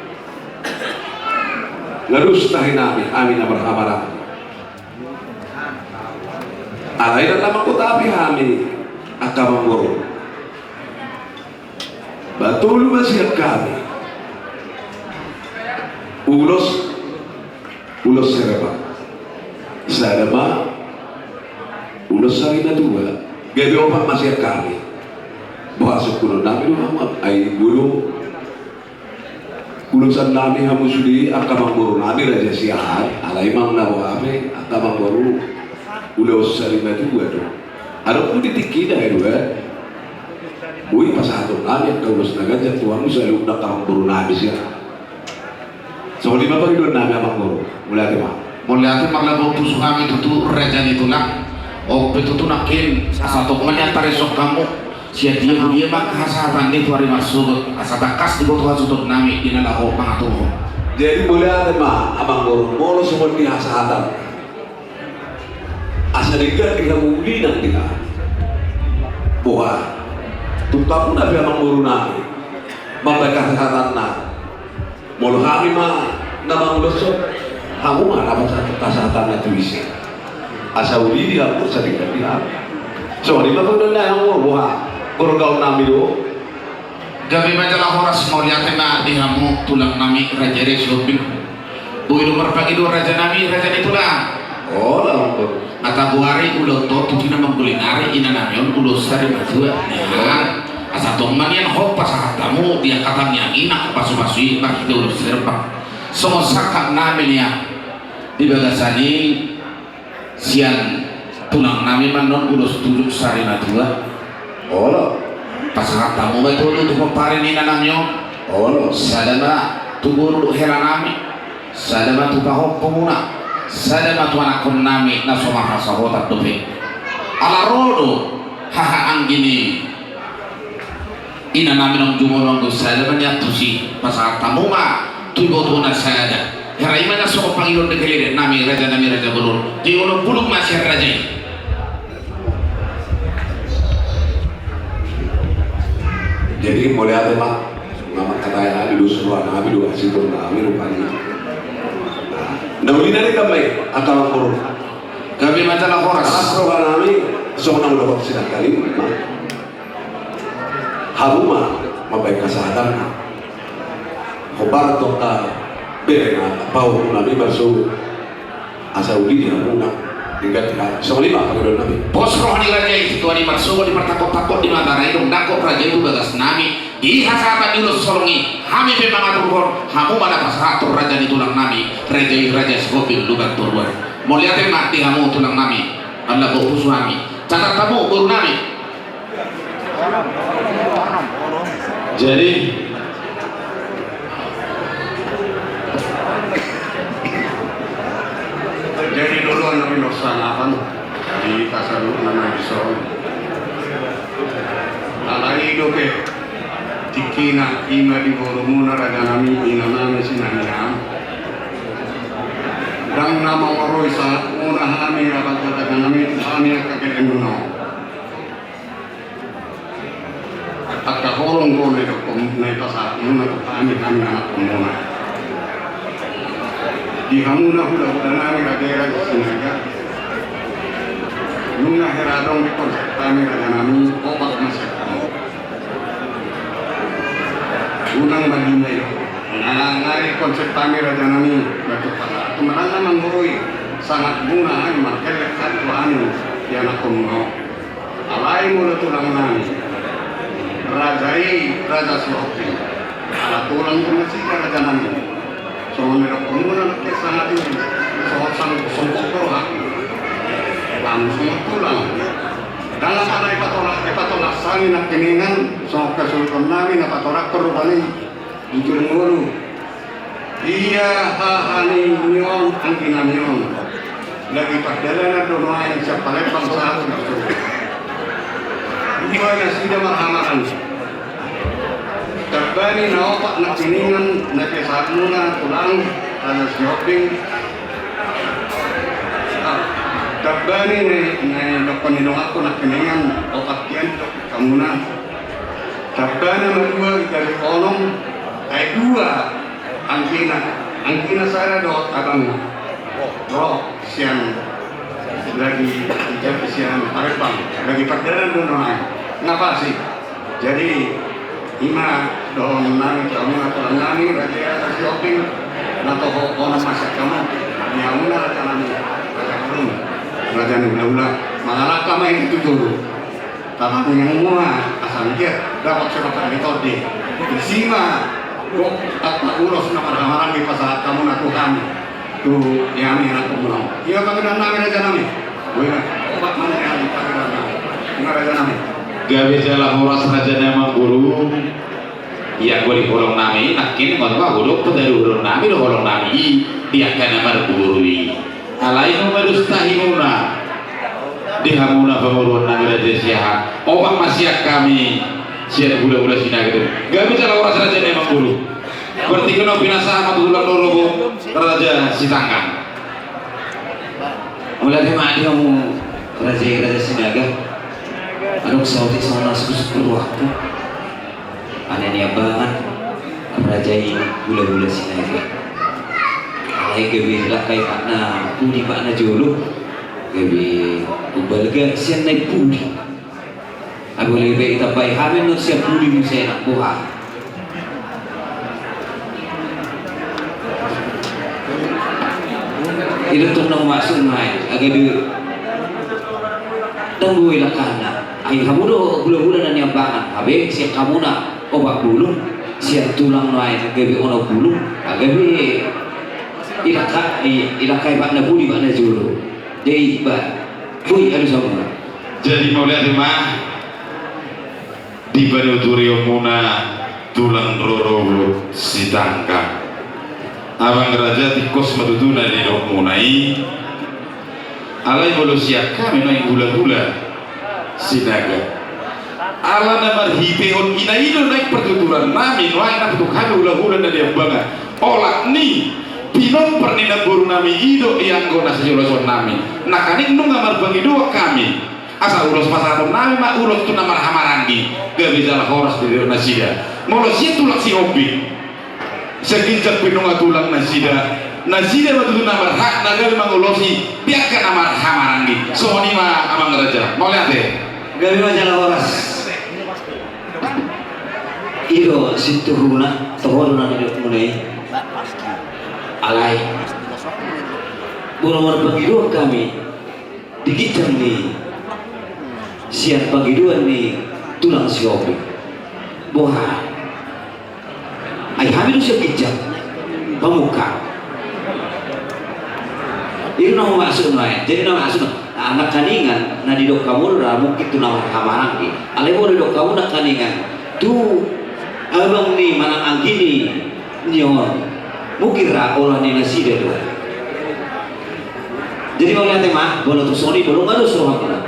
Nga dos tahi nami hami na marhamaranggi. Alai ndang na manggotapi hami angka amangboru. Ba tolu ma sian hami. Ulos, ulos herbang. Sada ma Ulos sari na tua, gabe opat ma sian hami. Boha sungkunon nami do hamu, ai molo ulosan nami hamu sude angka amangboru nami Raja Siahaan, alai manang na boha pe angka amangboru ulos sari na tua do. Adong do di tingkina i do, boi pasahaton nami angka ulos na ganjang tu hamu saluhutna angka amangboru nami Siahaan. Songon i ma pangidoan nami amangboru. Mauliate ma. Mauliate, marlapok pusu hami tutu raja ni tulang. On pe tutu nangkin asa tong ma nian taresok hamu. Sian dia tu dia ma angka hasahatan ni tu ari marsogot, asa tangkas diboto hasuhuton nami di na laho mangaturhon. Jadi mauliate ma amangboru, molo songon i hasahatan. Asa denggan di hamu uli nang di hami. Boha, tung hamuna pe amangboru nami mambahen hasahatanna. Molo hami ma na manguloshon, hamu ma na pasahat hasahatanna tu ise. Asa uli di hamu asa denggan di hami. Songon i ma pangidoan nami, boha, gorgaon nami do. Gabe ma jala horas, mauliate ma di hamu tulang nami Raja Sihombing. Boi do marpangido raja nami, raja ni tulang. Olo. Nga tagoari ulaonta on tutu na manggoling ari ina nami on ulos sari na tua. Nah, asa tong ma nian hot pasahat hamu di angka tangiang i nang pasupasu i marhite ulos sari. Songon sangkap nami nian di bagasan i. Sian tulang nami ma annon ulos tujuk sari na tua. Olo. Pasahat hamu ma i tolu tu pomparan ni ina nami on. Olo. Sada ma tu boru dohot hela nami, sada ma tu pahompu muna, sada ma tu anakkon nami na so marhasahotan dope. Ala ro do haha anggi ni ina nami naung jumolo on, sada ma nian tusi, pasahat hamu ma tu ibotona sada. Hera i ma na songon pangidoan ni keledek nami, raja nami, raja bolon. Jadi onom bulung ma sian raja i. Jadi mauliate ma. Nga mangkatai hami do, suruan hami do, asi tong hami do pani. Na uli na denggan ma i angka amangboru. Gabe ma jala horas. Alas roha nami songon na mudok sinangkali ma. Hamu ma mambahen hasahatanna. Hombar tongka bere na pahompu nami marsogot. Asa uli di hamu na denggan di hami. Songon i ma pangidoan nami. Pos roha ni raja i tu ari marsogot, dipartangkok-tangkok di Mataram i, dung dangkok raja i tu bagas nami. Di hasahatan ni ulos holong i hami pe mangaturhon, hamu ma na pasahathon raja ni tulang nami, raja i Raja Sihombing Lumban Toruan. Mauliate ma di hamu tulang nami, ala boha pusu hami. Catat hamu boru nami. Jadi, jadi dulu anak Indonesia apa? Di pasal dulu nama Indonesia. Alai dope tingkina i ma di borumuna raja nami, ina nami Sinaniam. Ndang na mangoroi sahatmuna hami, raja nami, hami angka kelemuna. Angka holong do na idokkon, na ipasahatmuna tu hami, hami na anakkonmuna. Di hamuna hulahula nami raja i, raja Sinaga. Nunga hera adong di konsep hami raja nami, opat ma sian hamu. Unang ma lima i do. Nga, nga i konsep hami raja nami, batu pasahat. Tumandang na mangoroi sahatmuna hami, marhellek hami tu hami di anakkonmuna. Alai molo tulang nami, raja i Raja Sihombing, ala tulang do nasida raja nami. Songon na nidokmuna nangkin sahat i, songon songkop do rohangku. Langsung tulang. Ndang apa na ipatolak, ipatolak hami nangkiningan, songon hasuhuton nami na patorakhon rupani. Bujur ngolu. Ia haha ni on, anggi nami on. Lagi pardalanan do nuaeng sian Palembang sahat tu Solo. Dua nasida marhamaranggi. Tarbani na opat nangkiningan na pesahatmuna tulang, Raja Sihombing. Ah, tarbani na, na nidokon ni donganku nangkiningan opat tian do hamuna. Tarbana ma dua, gabe onom, ai dua. Anggina, anggina sada dohot abangna. Ro sian, lagi, sian Palembang, lagi pardalanan do nuaeng. Nga pasti. Jadi i ma dohonon nami tu hamuna tulang nami, raja i Raja Sihombing, na toho onom ma sian hamu. Di hamuna raja nami, raja ni hulahula, mangalangka Anak ni hamuna, asa anggiat dapot siropat ni tondi. Disi ma, gok, angka ulos na marhahamaranggi pasahat hamuna tu hami. Tu hami anak hamuna. Ia pangidoan nami raja nami. Boha, opat ma ni hami pangidoan nami. Ima raja nami. Gabe jala horas raja nami amang boru. Ia anggo di holong nami, nangkin ngot ma hudok pataru holong nami do holong nami i, di angka na marboru i. Alai nunga dos tahi muna. Di hamuna pamoruon nami raja Siahaan. Opat ma sian hami, sian hulahula Sinaga. Gabe jala horas raja nami amang boru. Berarti kena pinasahat ma tu tulang rorobot raja Sitanggang. Mauliate ma di hamu raja, raja Sinaga. Adong saotik songon na suksuk tu rohangku. Anak ni abangan raja i hulahula Sinaga. Alai gabe dilangkai patna pudi patna jolo. Gabe umbalga sian na i pudi. Ai boi be ditambai hami annon sian pudi muse, anak boha. I do tong na maksud nai, gabe ndang boi langkana. Ai hamu do hulahula na niambangan, gabe sian hamuna opat bulung, sian tulang nai gabe onom bulung, gabe dilangka-, dilangkai patna pudi patna jolo. Jadi ba, boi alu samuna. Jadi mauliate ma. Di panuturion muna tulang rorobot Sitanggang. Amang raja, tingkos ma tutu na nidok muna i. Alai molo sian hami nuaeng hulahula Sinaga, ala na marhitehon i, na i do nuaeng partuturan nami nuaeng na tung hami hulahula na niambangan. Olat ni pinompar ni namboru nami i do i anggo na sijoloson nami. Nangkaning nunga marpangidoan hami. Asa ulos pasahaton nami ma ulos tu na marhahamaranggi, gabe jala horas di nasida. Molo sian tulang Sihombing, sian ginjang pe nunga tulang nasida, nasida ma tutu na marhak na gabe mangulosi di angka na marhahamaranggi. Songon i ma amang raja, mauliate. Gabe ma jala horas. I do sintuhuna, toho do na nidok muna i. Alai molo marpangidoan hami di ginjang ni sian pangidoan ni tulang Sihombing. Boha? Ai hami do sian ginjang pamungka. I do na maksud nai. Jadi na maksud nangkaningan na didok hamu do mungkin tu na marhahamaranggi. Alai molo didok hamu nangkaningan tu abang ni manang anggi ni on, mungkin ra olat ni nasida do. Jadi mauliate ma, molo tung songon i, molo nga dos rohamuna.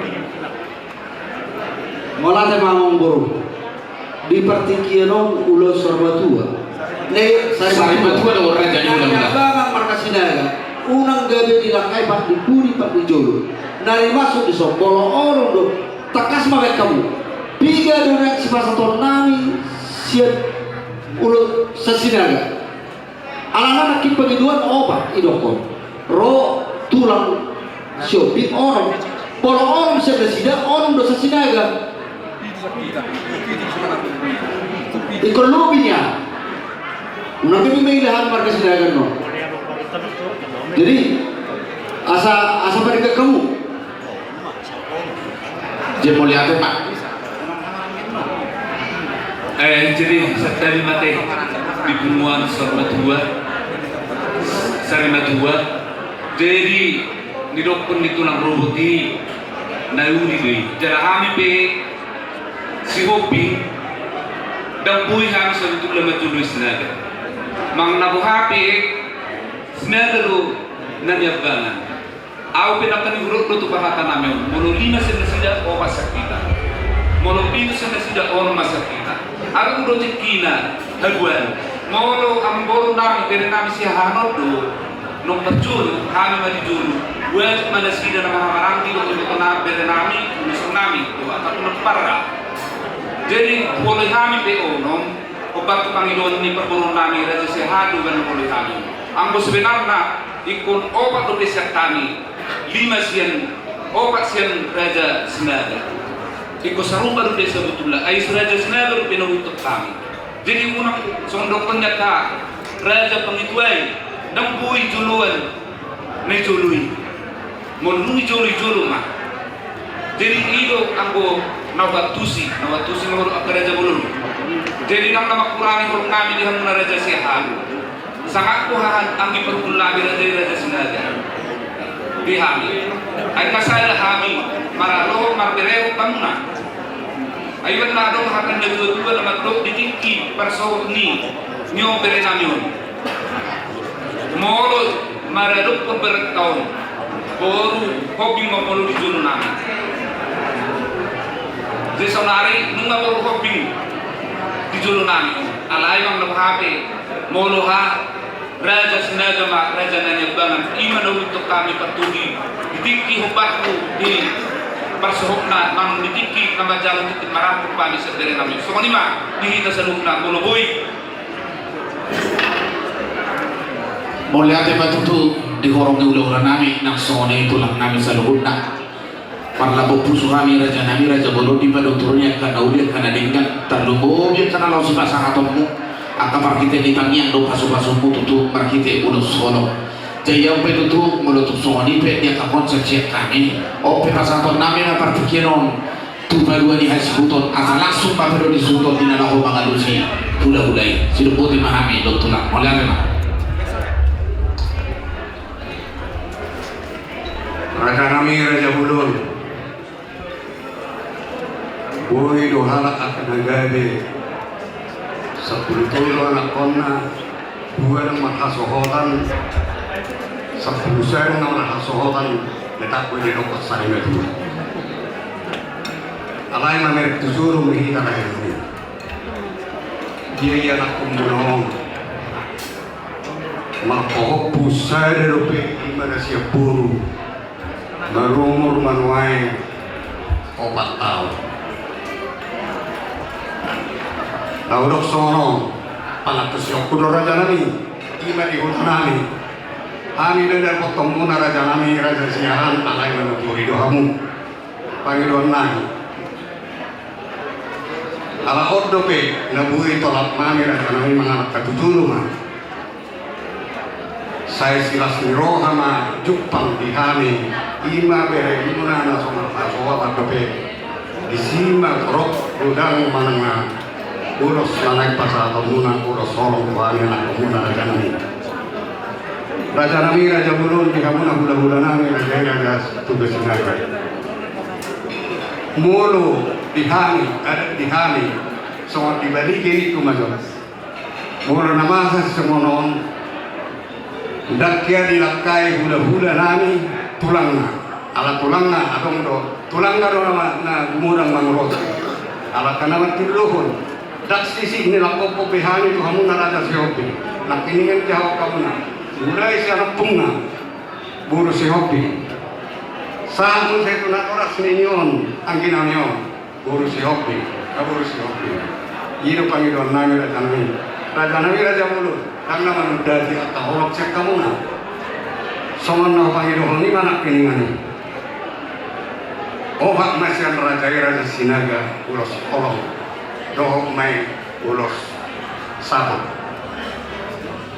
Mauliate ma amang boru. Di partingkian on ulos saur matua. Saur matua do raja ni hulahula. Amang marga Sinaga, unang gabe dilangkai pat di pudi pat di jolo. Na dimaksud dison molo onom do, tangkas ma baen hamu. Piga do nuaeng sipasahaton nami sian ulos Sasinaga. Alana nangkin pangidoan opat didokkon. Ro tulang Sihombing onom. Molo onom sian nasida, onom do Sasinaga. Ingkon lobi nian. Unang gabe ma ilahan marga Sinaga on. Jadi asa, asa padenggan hamu. Jadi mauliate ma. Eh, jadi santabi ma te di punguan saur matua, sari matua. Jadi didokkon ni tulang rorobot i na uli do i. Jala hami pe Sihombing, ndang boi hami sabotulna manjoloi Sinaga. Manang na boha pe Sinaga do na niambangan. Ahu pe nangkaning hudok do tu parhata nami on, molo lima sian nasida, opat sian hita. Molo pitu sian nasida, onom ma sian hita. Adong do tingkina haduan. Molo amangboru nami, bere nami Siahaan on do, nunga parjolo, hami ma di jolo. Wajib ma nasida na marhahamaranggi dohot ibotona, bere nami, ulosan nami, dohot angka pomparanna. Jadi huoloi hami pe onom, hombar tu pangidoan ni parboruon nami Raja Siahaan do umbahen huoloi hami. Anggo sebenarna ingkon opat dope sian hami, lima sian, opat sian Raja Sinaga. Ingkon sarupa dope sabotulna, ai si Raja Sinaga dope na huihuthon hami. Jadi unang songon dokkon ni angka raja pangitua i, ndang boi joloan na nijoloi. Molo dung nijolo, nijolo ma. Jadi i do anggo Na huantusi, na huantusi ma ho do angka raja bolon. Jadi ndang na mangkurangi holong nami di hamuna Raja Siahaan. Sangap do haha anggi parhundul nami raja i Raja Sinaga. Di hami. Ai na sada hami maralo marberehon hamuna. Ai na adong haha na dua-dua na mandok di tingki parsohot ni, ni on bere nami on. Molo maradophon berenta on, boru hombing ma molo di jolo nami. Jadi saonari nunga boru hombing di jolo nami. Alai manang na boha pe, molo ha Raja Sinaga ma raja na niambangan, i ma na huingot hami partugi di tingki hombarhu di parsohotna, manang di tingki na manjalo tingki marangkup hami sian bere nami. Songon i ma di hita saluhutna molo boi. Mauliate ma tutu di horong ni hulahula nami nang songon i tulang nami saluhutna. Marlapok pusu hami raja nami raja bolon di padoturon ni angka na uli angka na denggan, tarlumobi angka na laho sipasahatonmu, angka marhite ni tangiang dohot pasupasummu tutu marhite ulos holong. Jadi on pe tutu molo tung songon i pe di angka konsep sian hami, on pe pasahaton nami ma partingkian on tu palua ni hasuhuton, asa langsung ma pe do disuhut di na laho mangalusi hulahula i. Sidok boti ma hami dohot tulang. Mauliate ma. Raja nami raja bolon. Boi do halak angka na gabe. Sampulu tolu anakkonna, dua na marhasohotan, sampulu sada na marhasohotan, na tabo i didok sari na dua. Alai mamereng tu jolo ma hita raja i. Dia i anakkonmuna on. Marpahompu sada dope i ma na sian boru. Marumur manuaeng opat taon. Na hudok songon on, pangantusionku do raja nami, i ma di huta nami. Hami do dapotkonmuna raja nami, raja Siahaan, alai manuturi do hamu. Pangidoan nami. Ala on dope na boi tolap nami raja nami mangalangka tu jolo ma. Sai silas ni roha ma jumpang di hami, i ma beremuna na so marhasohotan dope. Disi ma torop godang manang na ulos na naeng pasahatonmuna ulos holong tu hami anakkonmuna raja nami. Raja nami raja bolon di hamuna hulahula nami raja i Raja Toga Sinaga. Molo di hami, adat di hami, songon di Balige i tu majo. Molo na masa songon on, ndang hea dilangkai hulahula nami tulangna. Ala tulangna adong do, tulangna do na, na gumodang mangulosi. Ala angka na mantiruhon, ndang sisik ni langkop be hami tu hamuna raja Sihombing. Nangkiningan di hau hamuna. Mulai sian ompungna boru Sihombing. Sahat muse tu natoras ni on, anggi nami on. Boru Sihombing, na boru Sihombing. I do pangidoan nami raja nami. Raja nami raja bolon, ndang na manundati angka holong sian hamuna. Songon na hupangidohon i ma nangkiningan i. Opat ma sian raja i Raja Sinaga ulos holong. Dohot ma i ulos sahat.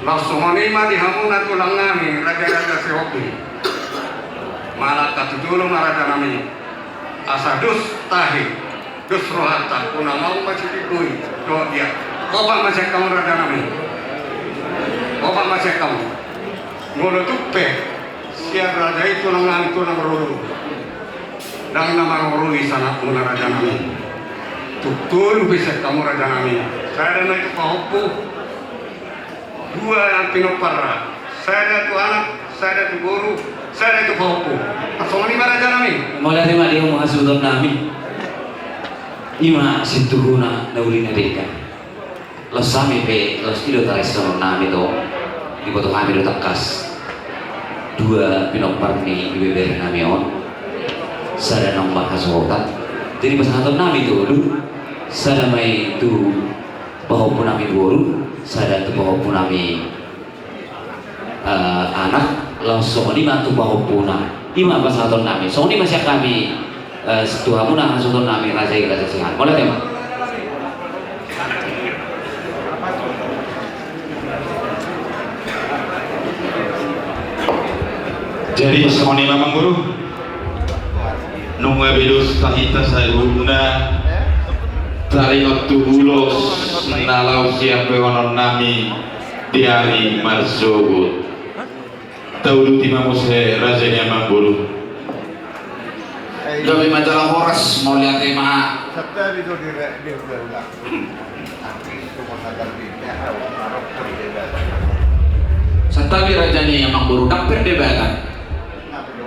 Laos songon i ma di hamuna tulang nami raja-raja Sihombing. Mangalangka tu jolo ma raja nami. Asa dos tahi, dos rohanta, unang ahu ma sitimboi, dohot dia. Opat ma sian hamu raja nami. Opat ma sian hamu. Molo tung pe, sian raja i tulang nami tulang rorobot. Ndang na maroroi sanapmuna raja nami. Tung tolu pe sian hamu raja nami. Sada ma i tu pahompu. Dua na pinompar, sada tu anak, sada tu boru, sada tu pahompu. Songon i ma raja nami. Mauliate ma di hamu hasuhuton nami. I ma sintuhuna na uli na denggan. Laos hami pe, laos i do taringot songon nami do. Diboto hami do tangkas dua pinompar ni ibebere nami on. Sada naung marhasohotan. Jadi pasahaton nami tolu. Sada ma i tu pahompu nami boru, sada tu pahompu nami, eh, anak, laos songon i ma tu pahompuna. I ma pasahaton nami. Songon i ma sian hami, eh, tu hamuna hasuhuton nami raja i Raja Siahaan. Mauliate ma. Jadi songon i ma amang boru. Nunga be dos hita saluhutna taringot tu ulos na laho siampehononnami di ari marsogot. Tauduti ma muse raja ni amangboru. Gabe ma jala horas, mauliate ma. Santabi do di re-, di uda-uda. Santabi raja ni amangboru, ndang perdebatan.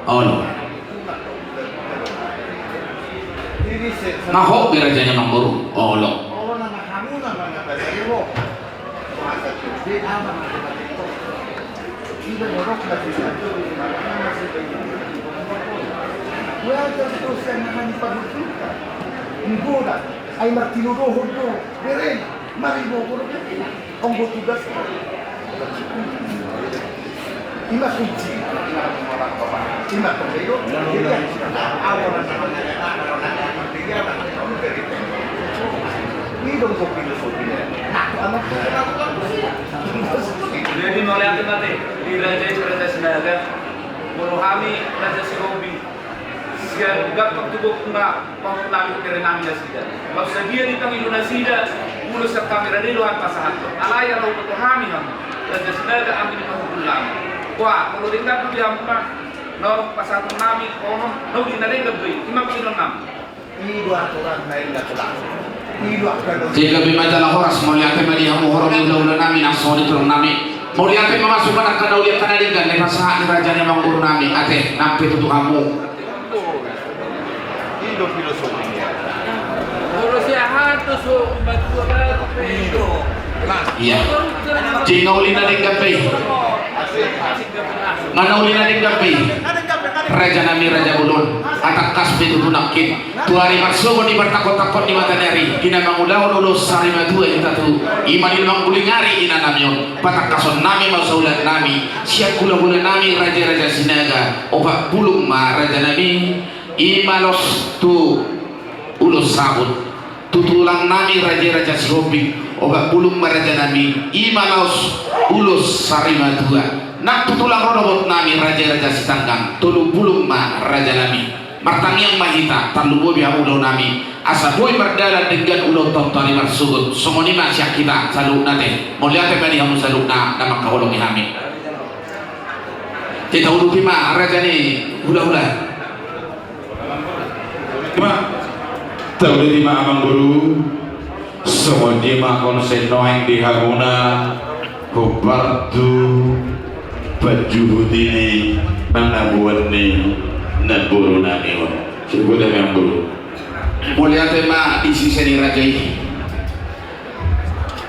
Olo. Mahok be raja ni amangboru. Olo. Ai martinodohon do bereng, mari bobo do bereng. Onggo tugas. Ima kunci. Ima kunci. Jadi mauliate ma te di raja i, raja Sinaga, molo hami raja Sihombing, sian gampang tu gokhna, pahompunami, berenami nasida. Laos sadia dipangido nasida ulos sian hami, rade do hami pasahathon. Alai ala huboto hami hamu raja Sinaga, anggi ni pahompunami. Wah, molo denggan do di hamuna, na pasahatonnami, onom, na uli na denggan do i, ima pangidoannami. Jadi gabe ma jala horas, mauliate ma di hamu horong ni hulahulanami nang songon i tulangmi. Mauliate ma, masuk ma angka na uli angka na denggan na dipasahat ni raja ni amangborunami, ate, nang pe tutu hamu. Ia. Jadi na uli na denggan pe i. Nga na uli na denggan pe i, rajanami raja bolon, atangkas pe tutu nangkin tu ari marsogot di partangkon-tangkon ni mata ni ari, di na mangulahon ulos sari matua hita tu i, ima di na mangguling ari inanami on. Patangkasonnami ma saulannami sian hulahulanami raja-raja Sinaga, opat bulung ma rajanami, ima laos tu ulos sabut. Tu tulangnami raja-raja Sihombing, opat bulung ma rajanami, ima laos ulos sari matua. Nang tu tulang rorobotnami raja-raja Sitanggang, tolu bulung ma rajanami. Martangiang ma hita, tarlumobi hamu ulaonami, asa boi mardalan denggan ulaonta tu ari marsogot. Songon i ma sian hita saluhutna, ate. Mauliate ma di hamu saluhutna na mangkaholongi hami. Tauduti ma raja ni hulahula. Ima, tauduti ma amangboru. Songon i ma konsep nuaeng di hamuna, hombar tu panjuhuti ni nang na boan ni namborunami on. Sibut amangboru. Mauliate ma di sise ni raja i.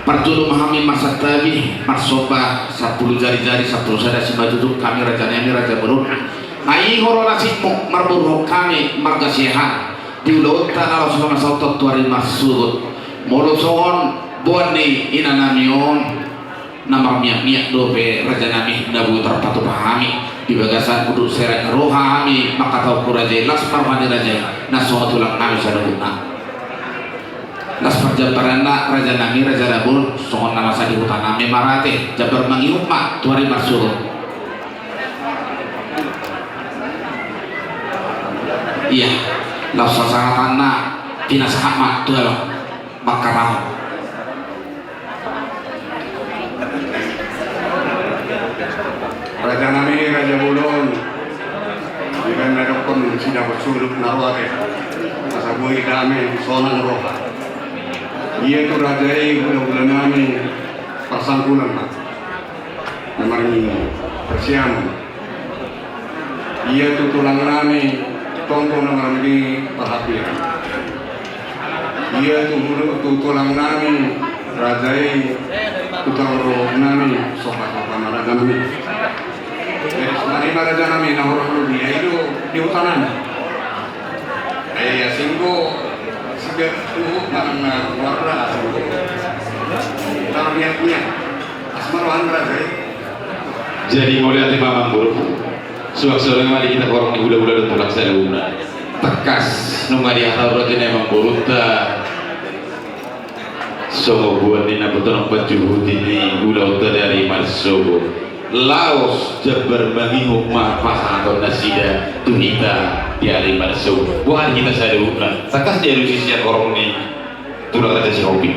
Parjolo ma hami marsantabi, marsomba sampulu jari-jari, sampulu sada simanjujung hami rajanami raja bolon. Nga i horong na simok marboruhon hami marga Siahaan di ulaonta na laho sipasahathon tu ari marsogot. Molo songon boan ni inanami on, na marmiak-miak dope rajanami na boi tarpatupa hami di bagasan unduk serep roha hami mangkatahon tu raja i, las ma roha ni raja i na songon tulangnami saluhutna. Las parjambaranna rajanami raja na bolon, songon na masa di hutanami ma, ate, jambar mangihut ma tu ari marsogot. Ia, laos sasahatanna pinasahat ma tu halak mangkatahon. Rajanami raja bolon, dibaen na didokkon sinapot sulup na roa, ate, asa boi dame sonang roha. Ia tu raja i hulahulanami parsangkulan ma na marningot parsiamon. Ia tu tulangnami tonggo na marnini parhatian. Ia tu hulu, tu tulangnami raja i, tu tulang rorobotnami sopa-sopa ma rajanami. Jadi songon i ma rajanami na horong, di ai do di hutanami. Ai asing do siber tu manang na warna asing do. Tarniat-niat. Jadi mauliate ma amangboru. Suang songon i ma di hita horong ni hulahula dohot tulang saluhutna. Tangkas nunga dihatahon raja ni amangborunta songon boan ni na botohon panjuhuti ni ulaonta di ari marsogot. Laos jambar mangihut ma pasahaton nasida tu hita di ari marsogot. Boha hita saluhutna, tangkas dialusi sian horong ni tulang raja Sihombing.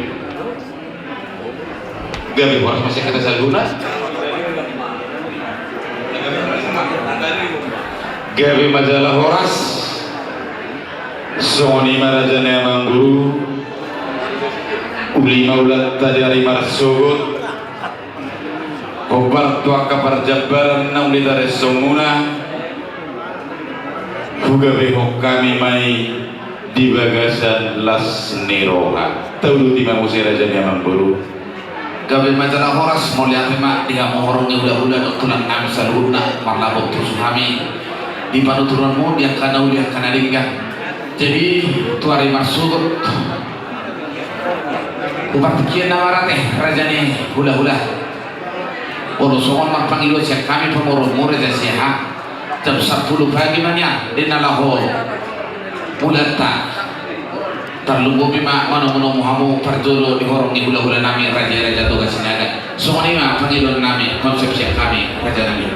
Gabe horas ma sian hita saluhutna. Gabe ma jala horas. Songon i ma raja ni amangboru. Uli ma ulaonta di ari marsogot. Hombar tu angka parjambaran na uli taringot songon i. Hugabehon hami ma i di bagasan las ni roha. Tauduti ma muse raja ni amangboru. Gabe ma jala horas, mauliate ma di hamu horong ni hulahula dohot tulang nami saluhutna, marlapok pusu hami di panuturanmu di angka na uli angka na denggan. Jadi tu ari marsogot, tu partingkian na marate raja ni hulahula. Olo songon marpangido sian hami pamoruonmu raja Siahaan. Jam sampulu pagi ma nian di na laho ulaonta. Tarlumobi ma manomunomu hamu parjolo di horong ni hulahula nami raja i raja Toga Sinaga. Songon i ma pangidoan nami, konsep sian hami raja nami.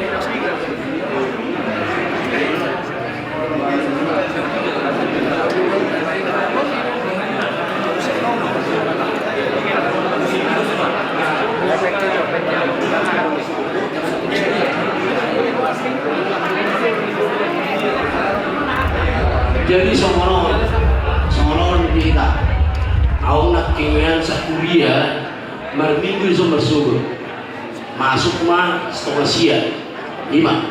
Jadi songon on, songon on di hita. Au nangkiningan sakuria marminggu i so marsogot. Masuk ma Sitomasia. Ima.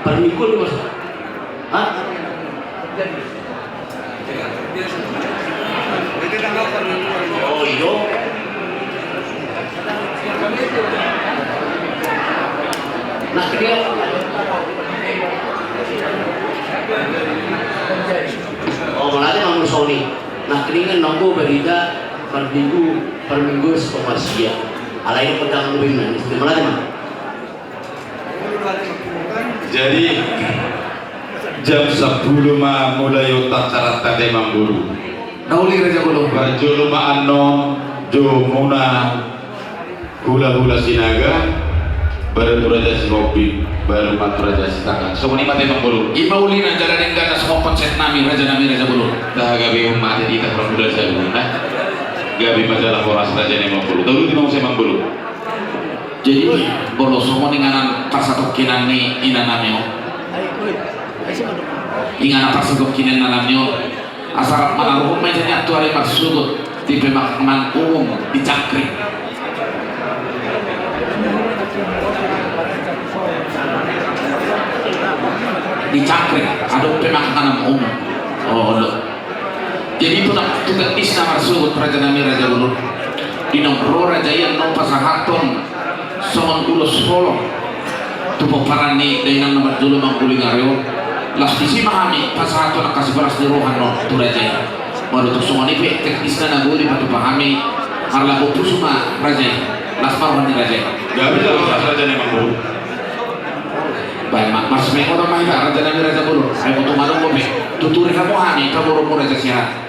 Parminggu i ma. Hah? Oh iyo. Nangkiningan. Oh, mauliate ma muse songon i. Nangkiningan nanggo barita parminggu, parminggu Sitomasia. Alai pedang urin na, mauliate ma. Jadi jam sampulu ma mulai otak carata de mangguru. Na uli raja bolon. Parjolo ma annon jomuna hulahula Sinaga, baru tu raja Sihombing, baru ma tu raja Sitanggang. Songon i ma de mangguru. Ima uli na jala denggan na songon konsep nami raja nami raja bolon. Taha gabe umat di ita parhula saluhutna. Gabe ma jala horas raja ni mangguru. Tolu di mau saya mangguru. Jadi molo songon inganan parsatongkinan ni inanami on, inganan parsatongkinan ni inanami on, asa rap manaruhon ma i jani tu ari marsogot di pemakaman umum di Cangkring. Di Cangkring adong pemakaman umum. Oh, olo. Jadi tu na tu teknisna marsogot raja nami raja bolon. Di naung ro raja i annon pasahathon songon ulos holong tu pomparan ni dainang na marjolo mangguling ari on. Laos disi ma hami pasahathon angka sipalas ni roha annon tu raja i. Molo tung songon i pe teknisna na boi dipatupa hami, marlapok pusu ma raja i. Las ma roha ni raja i. Gabe jala horas raja ni mangguru. Baen ma, marsimangoto ma hita raja nami raja bolon. Ai molo tung adong dope, tuturi hamu hami pamoruonmu raja Siahaan.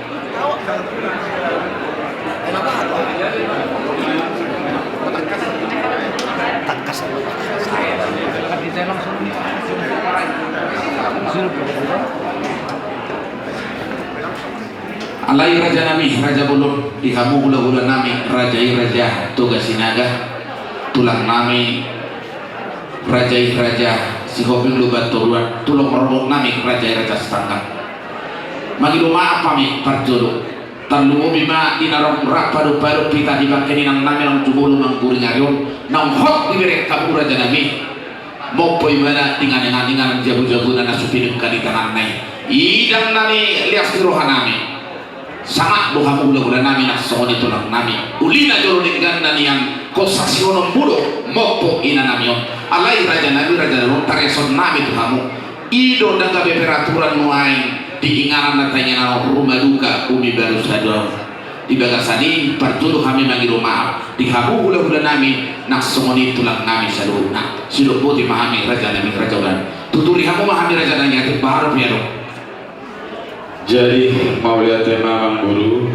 Alai raja nami raja bolon, di hamu hulahula nami raja i raja Toga Sinaga, tulang nami raja i raja Sihombing Lumban Toruan, tulang rorobot nami raja i raja Sitanggang. Mangido maaf hami parjolo. Tarlumobi ma di na rap padompadompi hita di bangke ni inang nami naung jumolo mangguling ari on, naung hot dibereng hamu raja nami. Mompo ibana di inganan inganan jabujabuna na so pinungka di tanganna i. Idang nami lias ni roha nami. Sangap do hamu hulahula nami nang songon i tulang nami. Uli na jolo denggan na nian hot sasihononmu do mompo inanami on. Alai raja nami raja bolon, tareson nami tu hamu. I do ndang gabe peraturan nuaeng di inganan na tainganan on, ruma duka bumi baru sada on. Di bagasan i parjolo hami mangido maaf di hamu hulahula nami nang songon i tulang nami saluhutna. Sidok boti ma hami raja nami raja bolon. Tuturi hamu ma hami raja nami, atik baru piado. Jadi mauliate ma mangguru.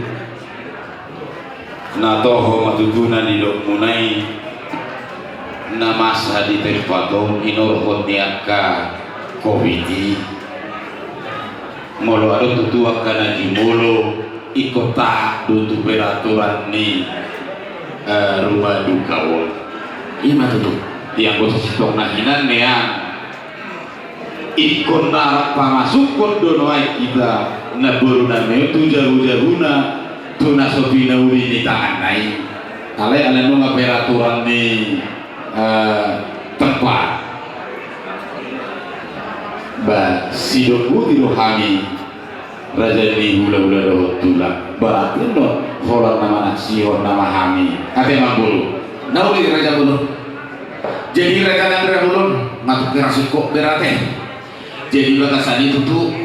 Na toho ma tutu na nidokmuna i. Na masa di tempat on, inorhon ni angka covid i. Molo adong tutu angka na jumolo, ingkon taat do tu peraturan ni, eh, rumah duka on. I ma tutu. Ianggo sasintongna hinan nian. Ingkon na pamasukhon do nuaeng hita namboru nami on tu jabu-jabuna, tu na so pinauli ni tanganna i. Alai ala nunga peraturan ni, eh, tempat. Ba, sidok boti do hami. Raja ni hulahula dohot tulang. Berarti do holan na manaksihon nama hami. Ate Amangboru. Na uli Raja Bolon. Jadi Raja Nagara Bolon, matuk kira singkop berarti. Jadi bagasan i tutu,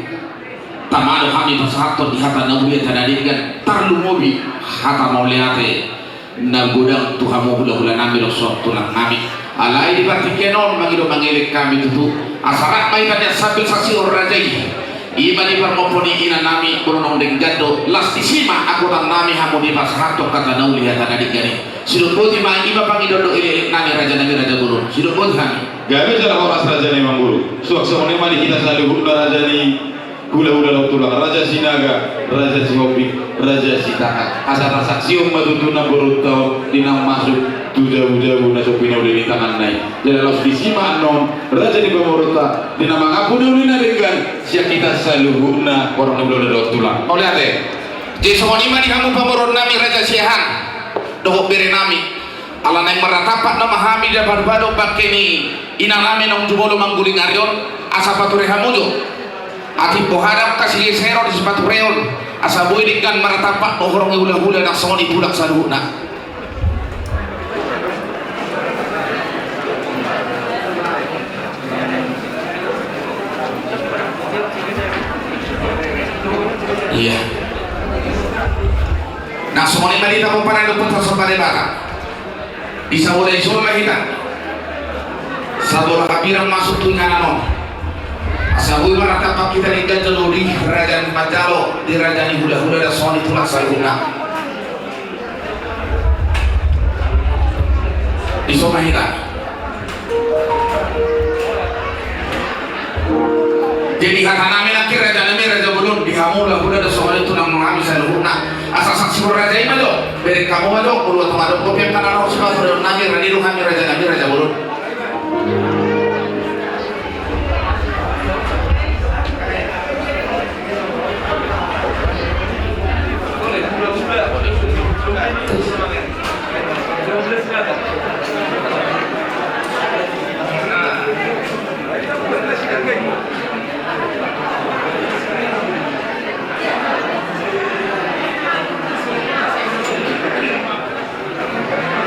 tama do hami pasahathon di hata na uli, hata na denggan, tarlumobi hata mauliate. Na godang tu hamu hulahula nami dohot tulang nami. Alai di partingkian on mangido mangelek hami tutu. Asa rap ma hita nian sambil saksihon raja i. I ma di parmompo ni ina nami, molo naung denggan do, las disi ma angkutan nami hamu dipasahathon hata na uli hata na denggan i. Sidok boti ma i ma pangidoan dohot elekelek nami raja nami Raja Bolon. Sidok boti hami. Gabe jala horas raja ni Amangboru. Suang songon i ma di hita saluhutna raja ni hulahula dohot tulang, Raja Sinaga, Raja Sihombing, Raja Sitanggang. Asa tasaksihon ma tutu namborunta on di na masuk tu jabu-jabu na so pinauli ni tanganna i. Jala laos disi ma annon raja ni pamoruonta di na mangampu na uli na denggan sian hita saluhutna horong ni hulahula dohot tulang. Mauliate. Jadi songon i ma di hamu pamoruon nami Raja Siahaan dohot bere nami. Ala naeng marnatampak nama hami di na paduahon bangke ni ina nami naung jumolo mangguling ari on, asa pature hamu jo. Atik boha do angka sigeseron di sipatureon, asa boi denggan marnatampak do horong ni hulahula nang songon i tulang saluhutna. Iya. Nang songon i ma di hita pomparan dohot parsomba Debata. Di sabola i songon ma hita. Sabola hambirang masuk tu inganan on. Asa boi marnatampak hita denggan jolo di raja ni manjalo, di raja ni hulahula nang songon i tulang saluhutna. Di son ma hita. Jadi hata nami nangkin raja nami Raja Bolon, di hamu hulahula dohot songon i tulang nami saluhutna. Asa saksihon raja i ma jo, bereng hamu ma jo, molo tung adong dope angka na ro sipatureon nami, rade do hami raja nami Raja Bolon.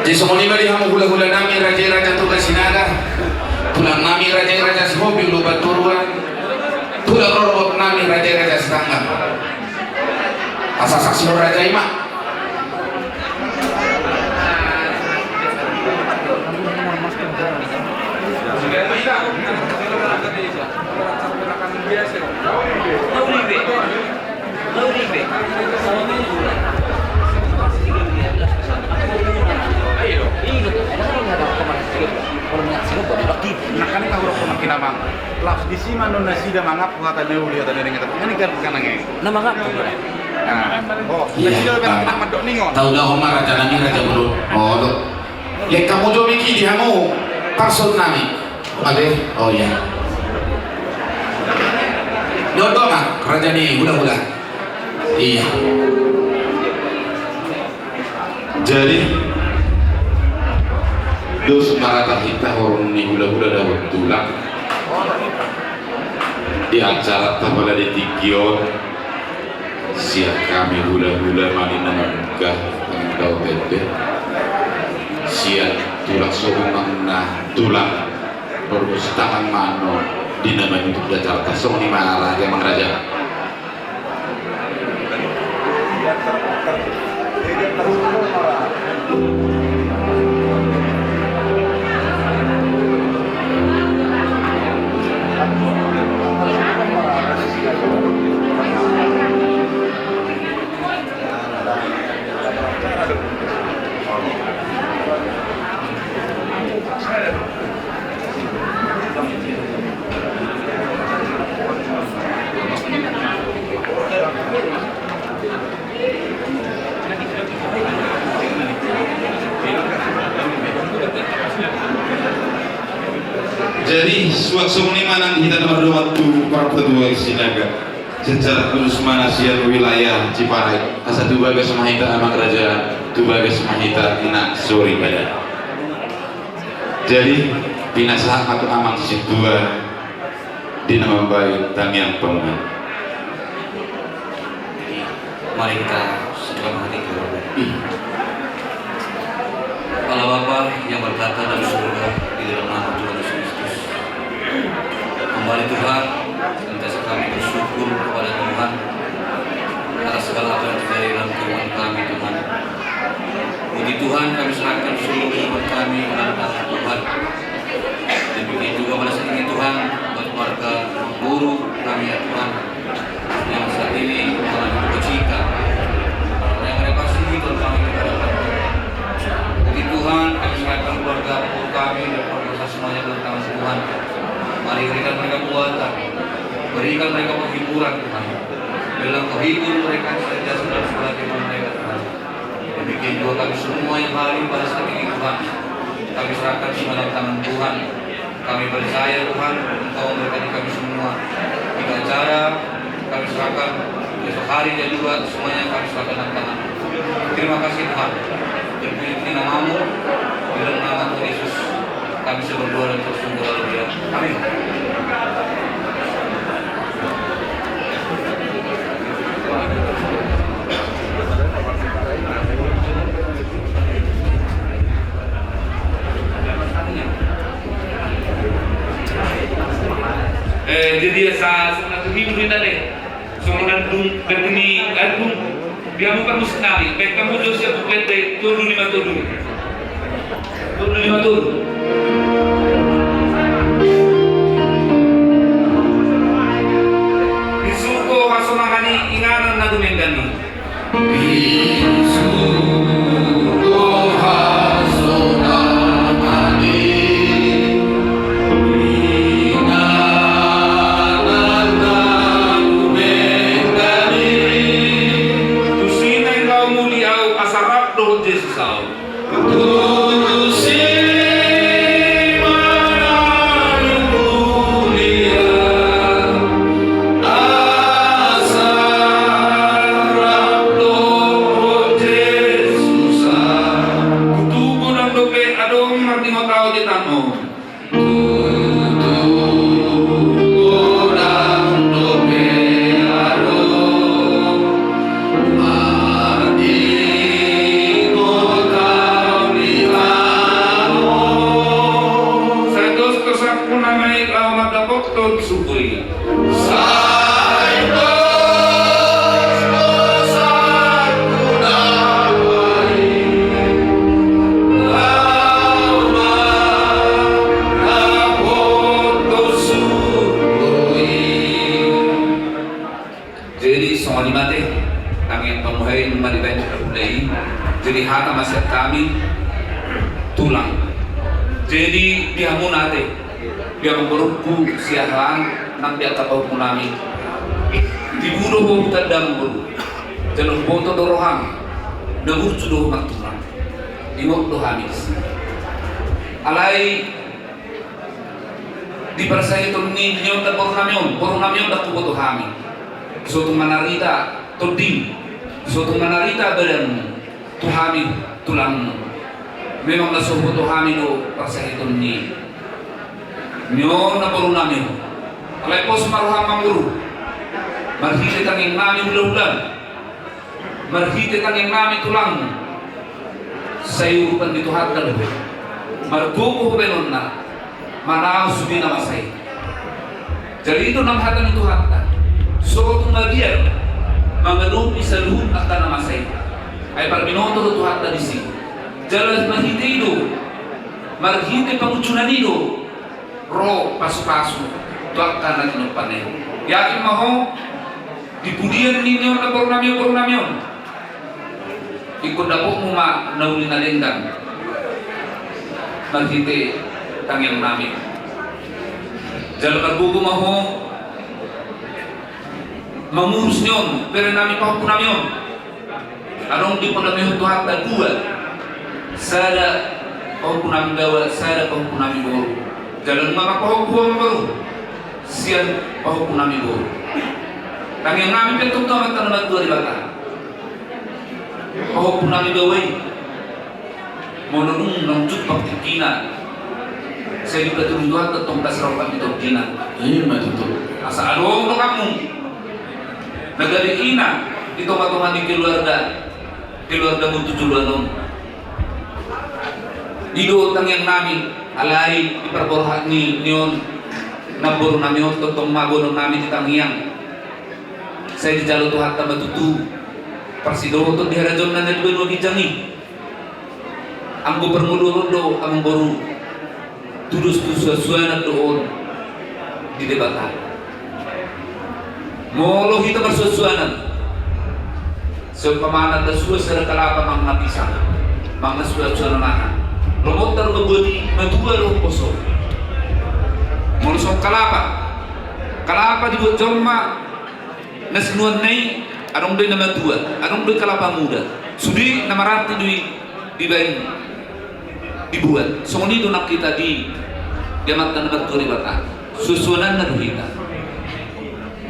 Jadi songon i ma di hamu hulahula nami raja i Raja Toga Sinaga, tulang nami raja i Raja Sihombing Lumban Toruan, tulang rorobot nami raja i Raja Sitanggang. Asa saksihon raja i ma. Laos disi ma annon nasida mangampu hata na uli hata na denggan. Ini kan kanange. Na mangampu. Nah, oh, iya, nasida Bang. Mandok ningon. Tahu dah, Oma, raja nami, Raja Bolon. Oh, do. Lek hamu jo miki di hamu. Parson nami. Ade, oh iya. Do, do, Mak, raja ni hulahula. Iya. Jadi, dos ma hata hita horong ni hulahula dohot tulang di acara tapala di tingki on, sian hami hulahula ma di na mamungka, pangdao tende, sian tulang songon na tulang, parmusitangan ma annon di na manutup acara, songon i ma raja, Amang Raja. Songon i ma nang hita na mardongan tu parpatuan Sinaga, secara khusus ma na sian wilayah Ciparai. Asa tu bagas ma hita amang raja, tu bagas ma hita inang soripada. Jadi, pinasahat ma tu amang sintua di na mambahen tangiang panguhutan. Mari kita satukan hati kita. Allah Bapa yang bertata dalam surga, di dalam nama Tuhan Yesus Kristus. Kembali Tuhan, senantiasa kami bersyukur kepada Tuhan atas segala apa yang terjadi dalam kehidupan kami, Tuhan. Puji Tuhan, kami serahkan seluruh kehidupan kami ke dalam tangan Tuhan. Demikian juga pada saat ini, Tuhan, buat keluarga guru kami, ya Tuhan, yang saat ini mengalami duka cita. Yang ada pasti, Tuhan, kami di hadapan Tuhan. Puji Tuhan, kami serahkan keluarga guru kami dan keluarga semuanya dalam tangan Tuhan. Mari berikan mereka kekuatan, berikan mereka penghiburan, Tuhan. Biarlah Engkau hibur mereka senantiasa dalam segala kehidupan mereka, Tuhan. Demikian juga kami semua yang hadir pada saat ini, Tuhan. Kami serahkan semua dalam tangan Tuhan. Kami percaya, Tuhan, Engkau memberkati kami semua. Jika acara kami serahkan, besok hari dan juga semuanya kami serahkan dalam tangan. Terima kasih, Tuhan. Terpuji nama-Mu, di dalam nama Tuhan Yesus. Kami semua berdoa dan bersyukur, haleluya. Amin. Eh, jadi ya, sa-, sa-, satu minggu kita deh. Songon na dung, dung ni, dung. Dia bukan musik nari, baik kamu jauh siap buku ente, tolu lima tolu. Tolu lima tolu. Disuruh hasonangan i inganan na dumenggan i. Disuruh hasonangan i. Tusi naeng laho muli au asa rap dohot Jesus au. Tusi ma naeng muli au asa rap dohot Jesus au. Tutu godang dope adong mardingot au di tano. Tutu godang dope adong mardingot au di tano. Sai dos tu sampurna ma i laho mandapothon sukuri. Sai dos tu sampurna ma i laho mandapothon sukuri. Jadi songon i ma ate, tangiang panguhutan ma dibaen di hula i. Jadi hata ma sian hami, tulang. Jadi di hamuna ate, di amangborungku siahaan nang di angka pahompu nami. Tibu do ho hutanda amangboru, jala huboto do roham, na burju do ho martulang. Ingot do hami disi. Alai di parsahiton ni on, namboru nami on, boru nami on, ndang huboto hami. So tung manarita tondim, so tung manarita badanmu tu hami tulangmu. Memang na so huboto hami do parsahiton ni on, namboru nami on. Alai pos ma roham amangboru, marhite tangiang nami hulahulam, marhite tangiang nami tulangmu, sai urupan ni Tuhanta do ho. Margogo ho baenonna, manaon sude na masa i. Jadi i do nang hata ni Tuhanta. So tung mabiar mangadopi saluhut angka na masa i, ai parbinoto do Tuhanta disi. Jala marhite i do, marhite pangunjunan i do ro pasupasu tu angka na tinompa i. Yakin ma ho, di pudian ni on, namboru nami on, boru nami on, ingkon dapotmu ma na uli na denggan marhite tangiang nami. Jala margogo ma ho mangurus ni on, bere nami, pahompu nami on. Adong dipodamehon Tuhanta dua, sada pahompu nami daoa, sada pahompu nami boru. Jala nunga marpahompu ho ma boru sian pahompu nami boru. Tangiang nami pe tongtong ma tu Amanta na martua Debata. Pahompu nami baoa i, molo dung naung jumpang tingkina, sai dipatudu Tuhanta tongtong sarapan di tonggina. Ima tutu. Asa adong do hamu na gabe ina di tongatonga ni keluarga, keluargamu tu joloan on. I do tangiang nami, alai di parborhat ni, ni on, namboru nami on tongtong ma boanon nami di tangiang. Sai dijalo Tuhanta ma tutu parsidohoton di harajaonna na di banua ginjang i. Anggo parngoluon on do amang boru, tudos tu suansuanan do on di Debata. Molo hita marsuansuanan, seumpamana ndang suan sada kalapa manang na pisang, manang na suansuanan aha, lomonta do mambuat i matua do poso. Molo songon kalapa, kalapa dibuat jolma na sinuanna i, adong do i na matua, adong do i kalapa muda. Sude na mararti do i dibaen dibuat. Songon i do nang hita di, di Amanta na martua Debata. Suansuananna do hita.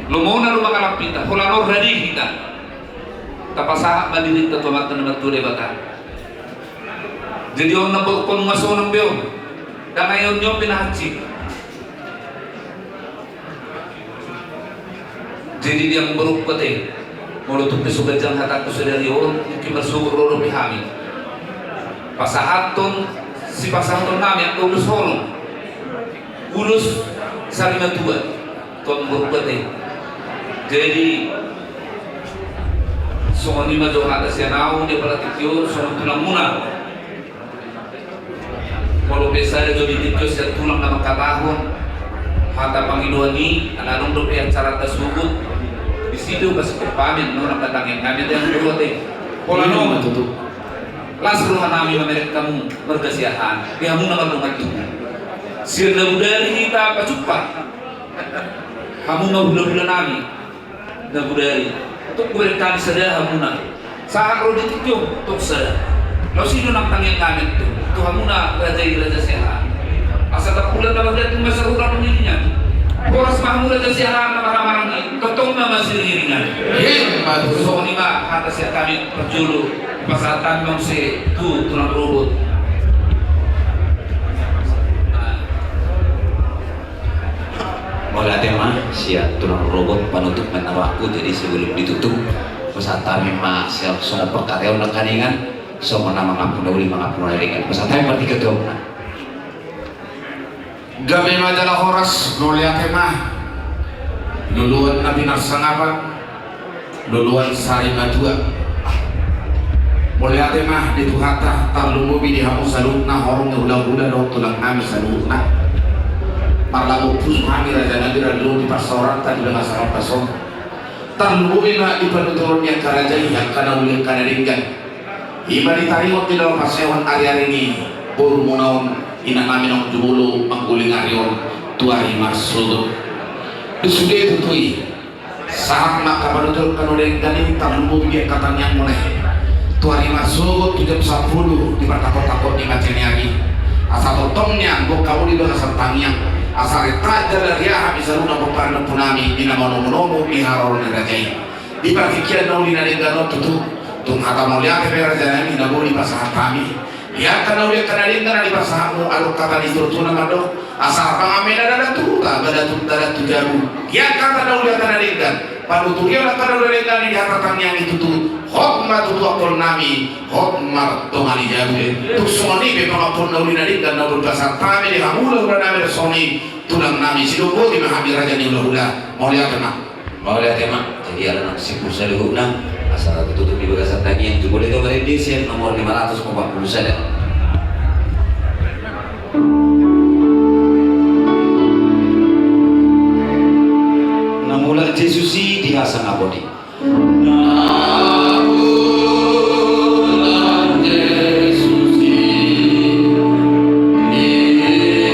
Lomona do mangalap hita, holan on rade hita. Tapasahat ma dirinta tu Amanta na martua Debata. Jadi on na boru, nunga sonang be on. Ndang ai on ni on be na hansit. Jadi di amang borungku ate, molo tung pe so ganjang hatangku sadari on, mungkin marsogot ro dope hami pasahathon, sipasahaton nami angka ulos holong, ulos sari matua tu amang borungku ate. Jadi songon i ma jo hata sian ahu di apala tingki on songon tulangmuna. Molo pe sada jo di tingki on sian tulang na mangkatahon hata pangidoan i, ala adong dope acaranta sogot, disi do pasingkop hami annon angka tangiang nami ate, amang boru ate. Pola. Ima tutu. Las roha nami mamereng hamu marga Siahaan, di hamu na mardongan tubu. Sian na bodari hita pajumpa, hamu ma hulahula nami. Na bodari, tung hubereng hami sada hamuna. Sahat ro di tingki on, tung sada. Laos i do nang tangiang nami tu, tu hamuna raja i, raja Siahaan. Asa tampulan na margantung ma sahuran on iringan. Horas ma hamu raja Siahaan na marhamaranggi, tongtong ma masiringiringan. Ima tutu. Songon i ma hata sian hami parjolo, pasahat hami ma muse tu tulang rorobot. Mauliate ma sian tulang rorobot, panutup ma na rohangku. Jadi sebelum ditutup, pasahat hami ma sian songon pangkataion nangkaningan, songon na mangampu na uli mangampu na denggan. Pasahat hami partingkian tu hamuna. Gabe ma jala horas, mauliate ma. Luluan na pinarsangapan, luluan sari matua. Mauliate ma di Tuhanta, tarlumobi di hamu saluhutna horong ni hulahula dohot tulang nami saluhutna. Marlapuk pusu hami raja nami rallu di parsaoranta di bagasan on. Tarlumobi ma di panuturon ni angka raja i, angka na uli angka na denggan. Ima ditaringot di na pasehon ariari ni borumuna on, ina nami naung jumolo mangguling ari on tu ari marsogot. Di sude tutu i. Sahat ma angka panuturon angka na denggan i, tarlumobi di angka tangiangmuna i. Tu ari marsogot tu jam sampulu di partangkotangkot ni mansai ni ari. Asa tongtong nian bongka muli bagasan tangiang. Asa rentahan jala riah hami saluhutna pomparan ni ompu nami, di na manomunomu di haroro ni raja i. Di partingkian na uli na denggan on tutu, tung hata mauliate pe raja nami na boi dipasahat hami. Di angka na uli angka na denggan na dipasahatmu, adong hata ni situtu na mandok, asa pangan ma inna dalan tu huta, badan tu, dalan tu jabu. Di angka hata na uli angka na denggan, panuturion angka na uli na denggan i di hata tangiang i tutu, hot ma tutu angkol nami, hot ma tonga ni jabu. Tung songon i pe pangampuon na uli na denggan na boi dipasahat hami di hamu hulahula nami, songon i tulang nami, sidok boti ma hami raja ni hulahula. Mauliate ma. Mauliate ma. Jadi ala naung simpul saluhutna, asa tutup di bagasan tangiang, jumolo hita marende sian nomor lima ratus opat puluh sada. Na mulak Jesus i di hasangapon i. Na mulak Jesus i di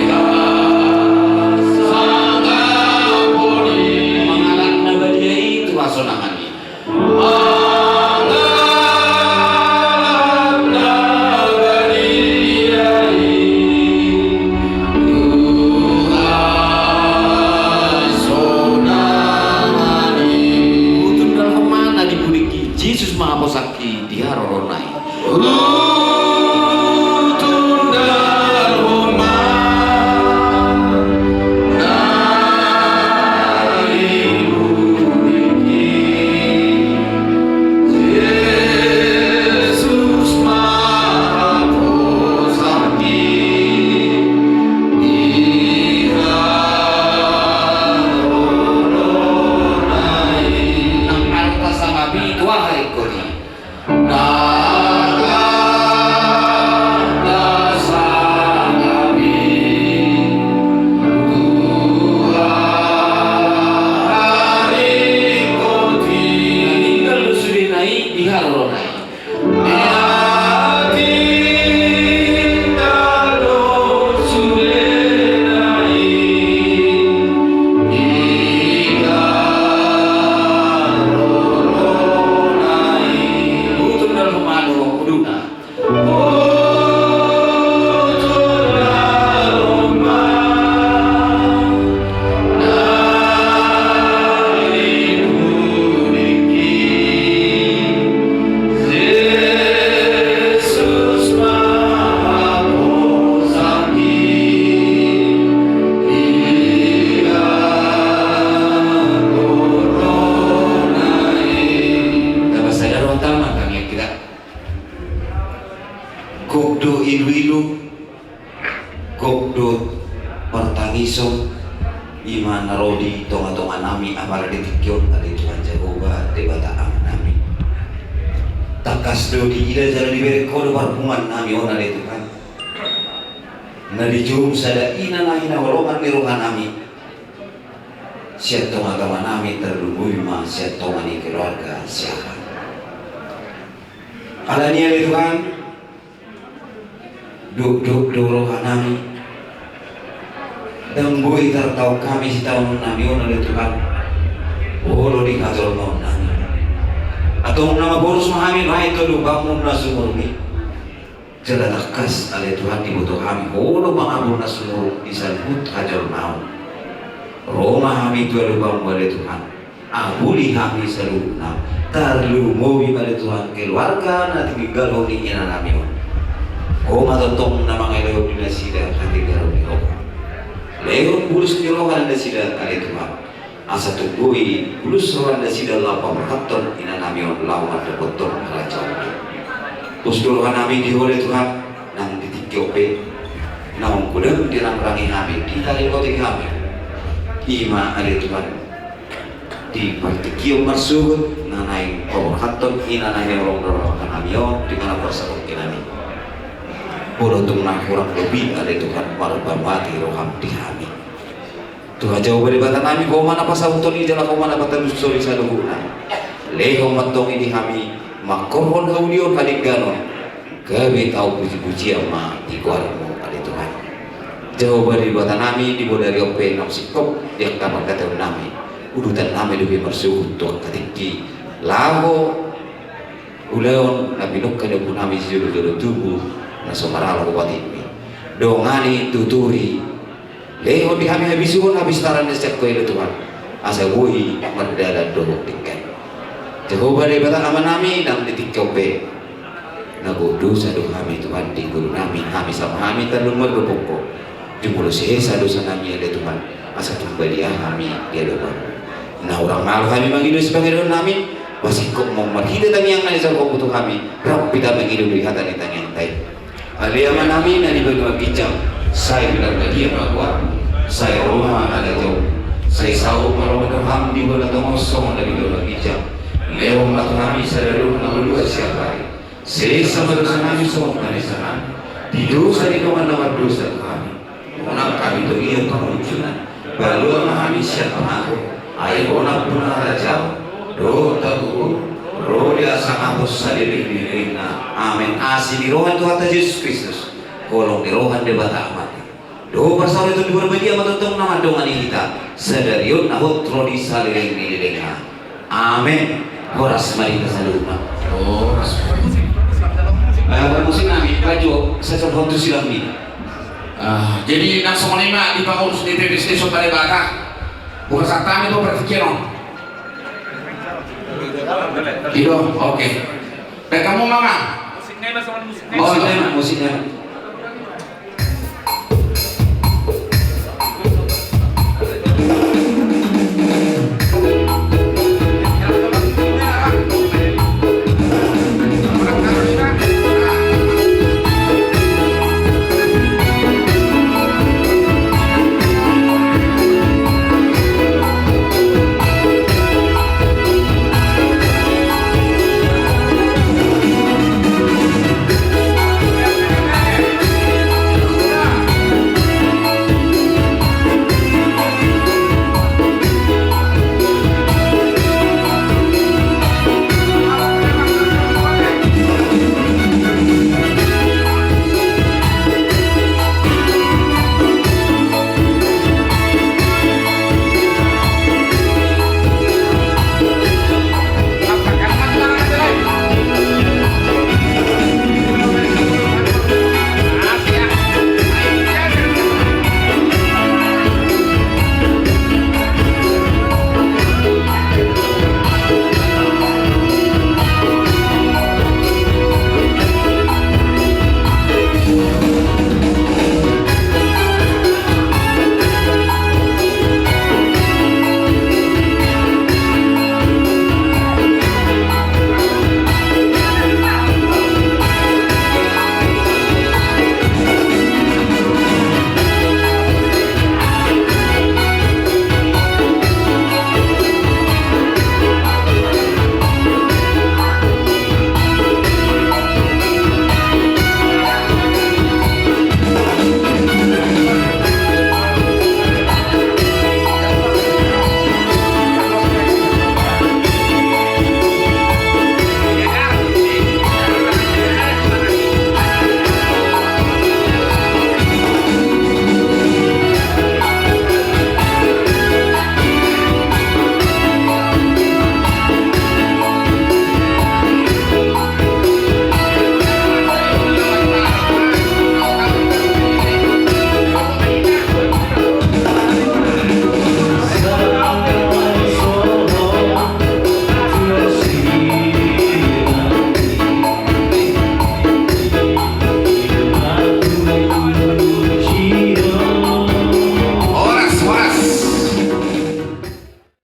hasangapon i. Mangalap na badia i tu hasonangan i. Mangalap na badia i tu na ro di tonga-tonga nami, apala di tingki on, ale Tuhan Jahowa, Debata Amanami. Tangkas do diida jala dibereng Ho do parpunguan nami on, ale Tuhan. Na dijou sada ina na hinaholongan ni roha nami sian tonga-tonga nami, tarlumobi ma sian tonga ni keluarga Siahaan. Alani i, ale Tuhan, dokdok do roha nami. Ndang boi tartaon hami sitaonon nami on, ale Tuhan, olo di hajolmaon nami. Antong na maboru ma hami bahen tu adopanMu na sumurung i. Jala tangkas, ale Tuhan, diboto hami Ho do pangapul na sumurung di saluhut hajolmaon. Ro ma hami tu adopanMu, ale Tuhan. Apuli hami saluhutna, tarlumobi ma, ale Tuhan, keluarga na tininggalhon ni ina nami on. Ho ma tongtong na mangalehon di nasida hatinggalaon ni roha. Lehon bulus ni roha di nasida, ale Tuhan, asa tung boi bulus roha ni nasida laho paborhathon ina nami on laho mandapothon harajaonMu. Pos do roha nami di Ho, ale Tuhan, nang di tingki on pe, naung godang dirangrangi hami, diharingoti hami. I ma, ale Tuhan, di partingkian marsogot na naeng paborhathon ina nami on, roha nami on, di na parsaulian nami. Molo tung na hurang lobi, ale Tuhan, marpamuati rohaM di hami. Tuhan Jahowa Debata nami, Ho ma na pasauthon i jala Ho ma na patalushon i saluhutna. Lehon ma antong i di hami, mangkorhon haulion, hadengganon, gabe taon puji-pujian ma di goarMu, ale Tuhan. Jahowa Debata nami, di bodari on pe naung singkop di angka panghataion nami, udutan nami dope marsogot tu angka tingki, laho ulaon na pinungka ni ompu nami sijolo-jolo tubu, na so maralo botima i. Dongani, tuturi, lehon di hami habisuhon, habistaran na sian Ho, ale Tuhan, asa boi mardalan dohot denggan. Jahowa Debata Amanami, nang di tingki on pe, na gok dosa do hami, Tuhan, di guru nami, hami sama hami tarlumobi do pongko. Jumolo sesa dosa nami, ale Tuhan, asa tung badia hami di adopanMu. Na hurang malo hami mangido sipangidoan nami, pasingkop ma marhite tangiang na nisalahon Ho tu hami, rap hita mangido di hata ni tangiangta i. Ale Amanami na di banua ginjang, sai pinarbadia ma goarMu, sai ro ma harajaonMu, sai saut ma rohaM di banua tonga on songon na di banua ginjang. Lehon ma tu hami sadari on na malua siapari. Sesa ma dosa nami songon panesanami di dosa ni dongan na mardosa tu hami. Unang hami togihon tu pangunjunan, palua ma hami sian pangago. Ai Ho nampuna harajaon dohot hagogoon, ro di hasangapon saleleng ni lelengna. Amen. Asi ni roha ni Tuhanta Jesus Kristus, holong ni roha ni Debata Amanta, dohot parsaoran ni Tondi Porbadia ma tongtong na mandongani hita sadari on na hot ro di saleleng ni lelengna. Amen. Horas ma di hita saluhutna. Horas. Eh, parmusik nami, pajo, sasar hot tu silang ni. Ah, jadi nang songon i ma di pangurus D P P Station Balebata. Buka satami tu partingkian on. Ido, oke. Dan kamu mama. Musik nai, Mas, musik nai. Oh, musik nai, Mas, musik nai.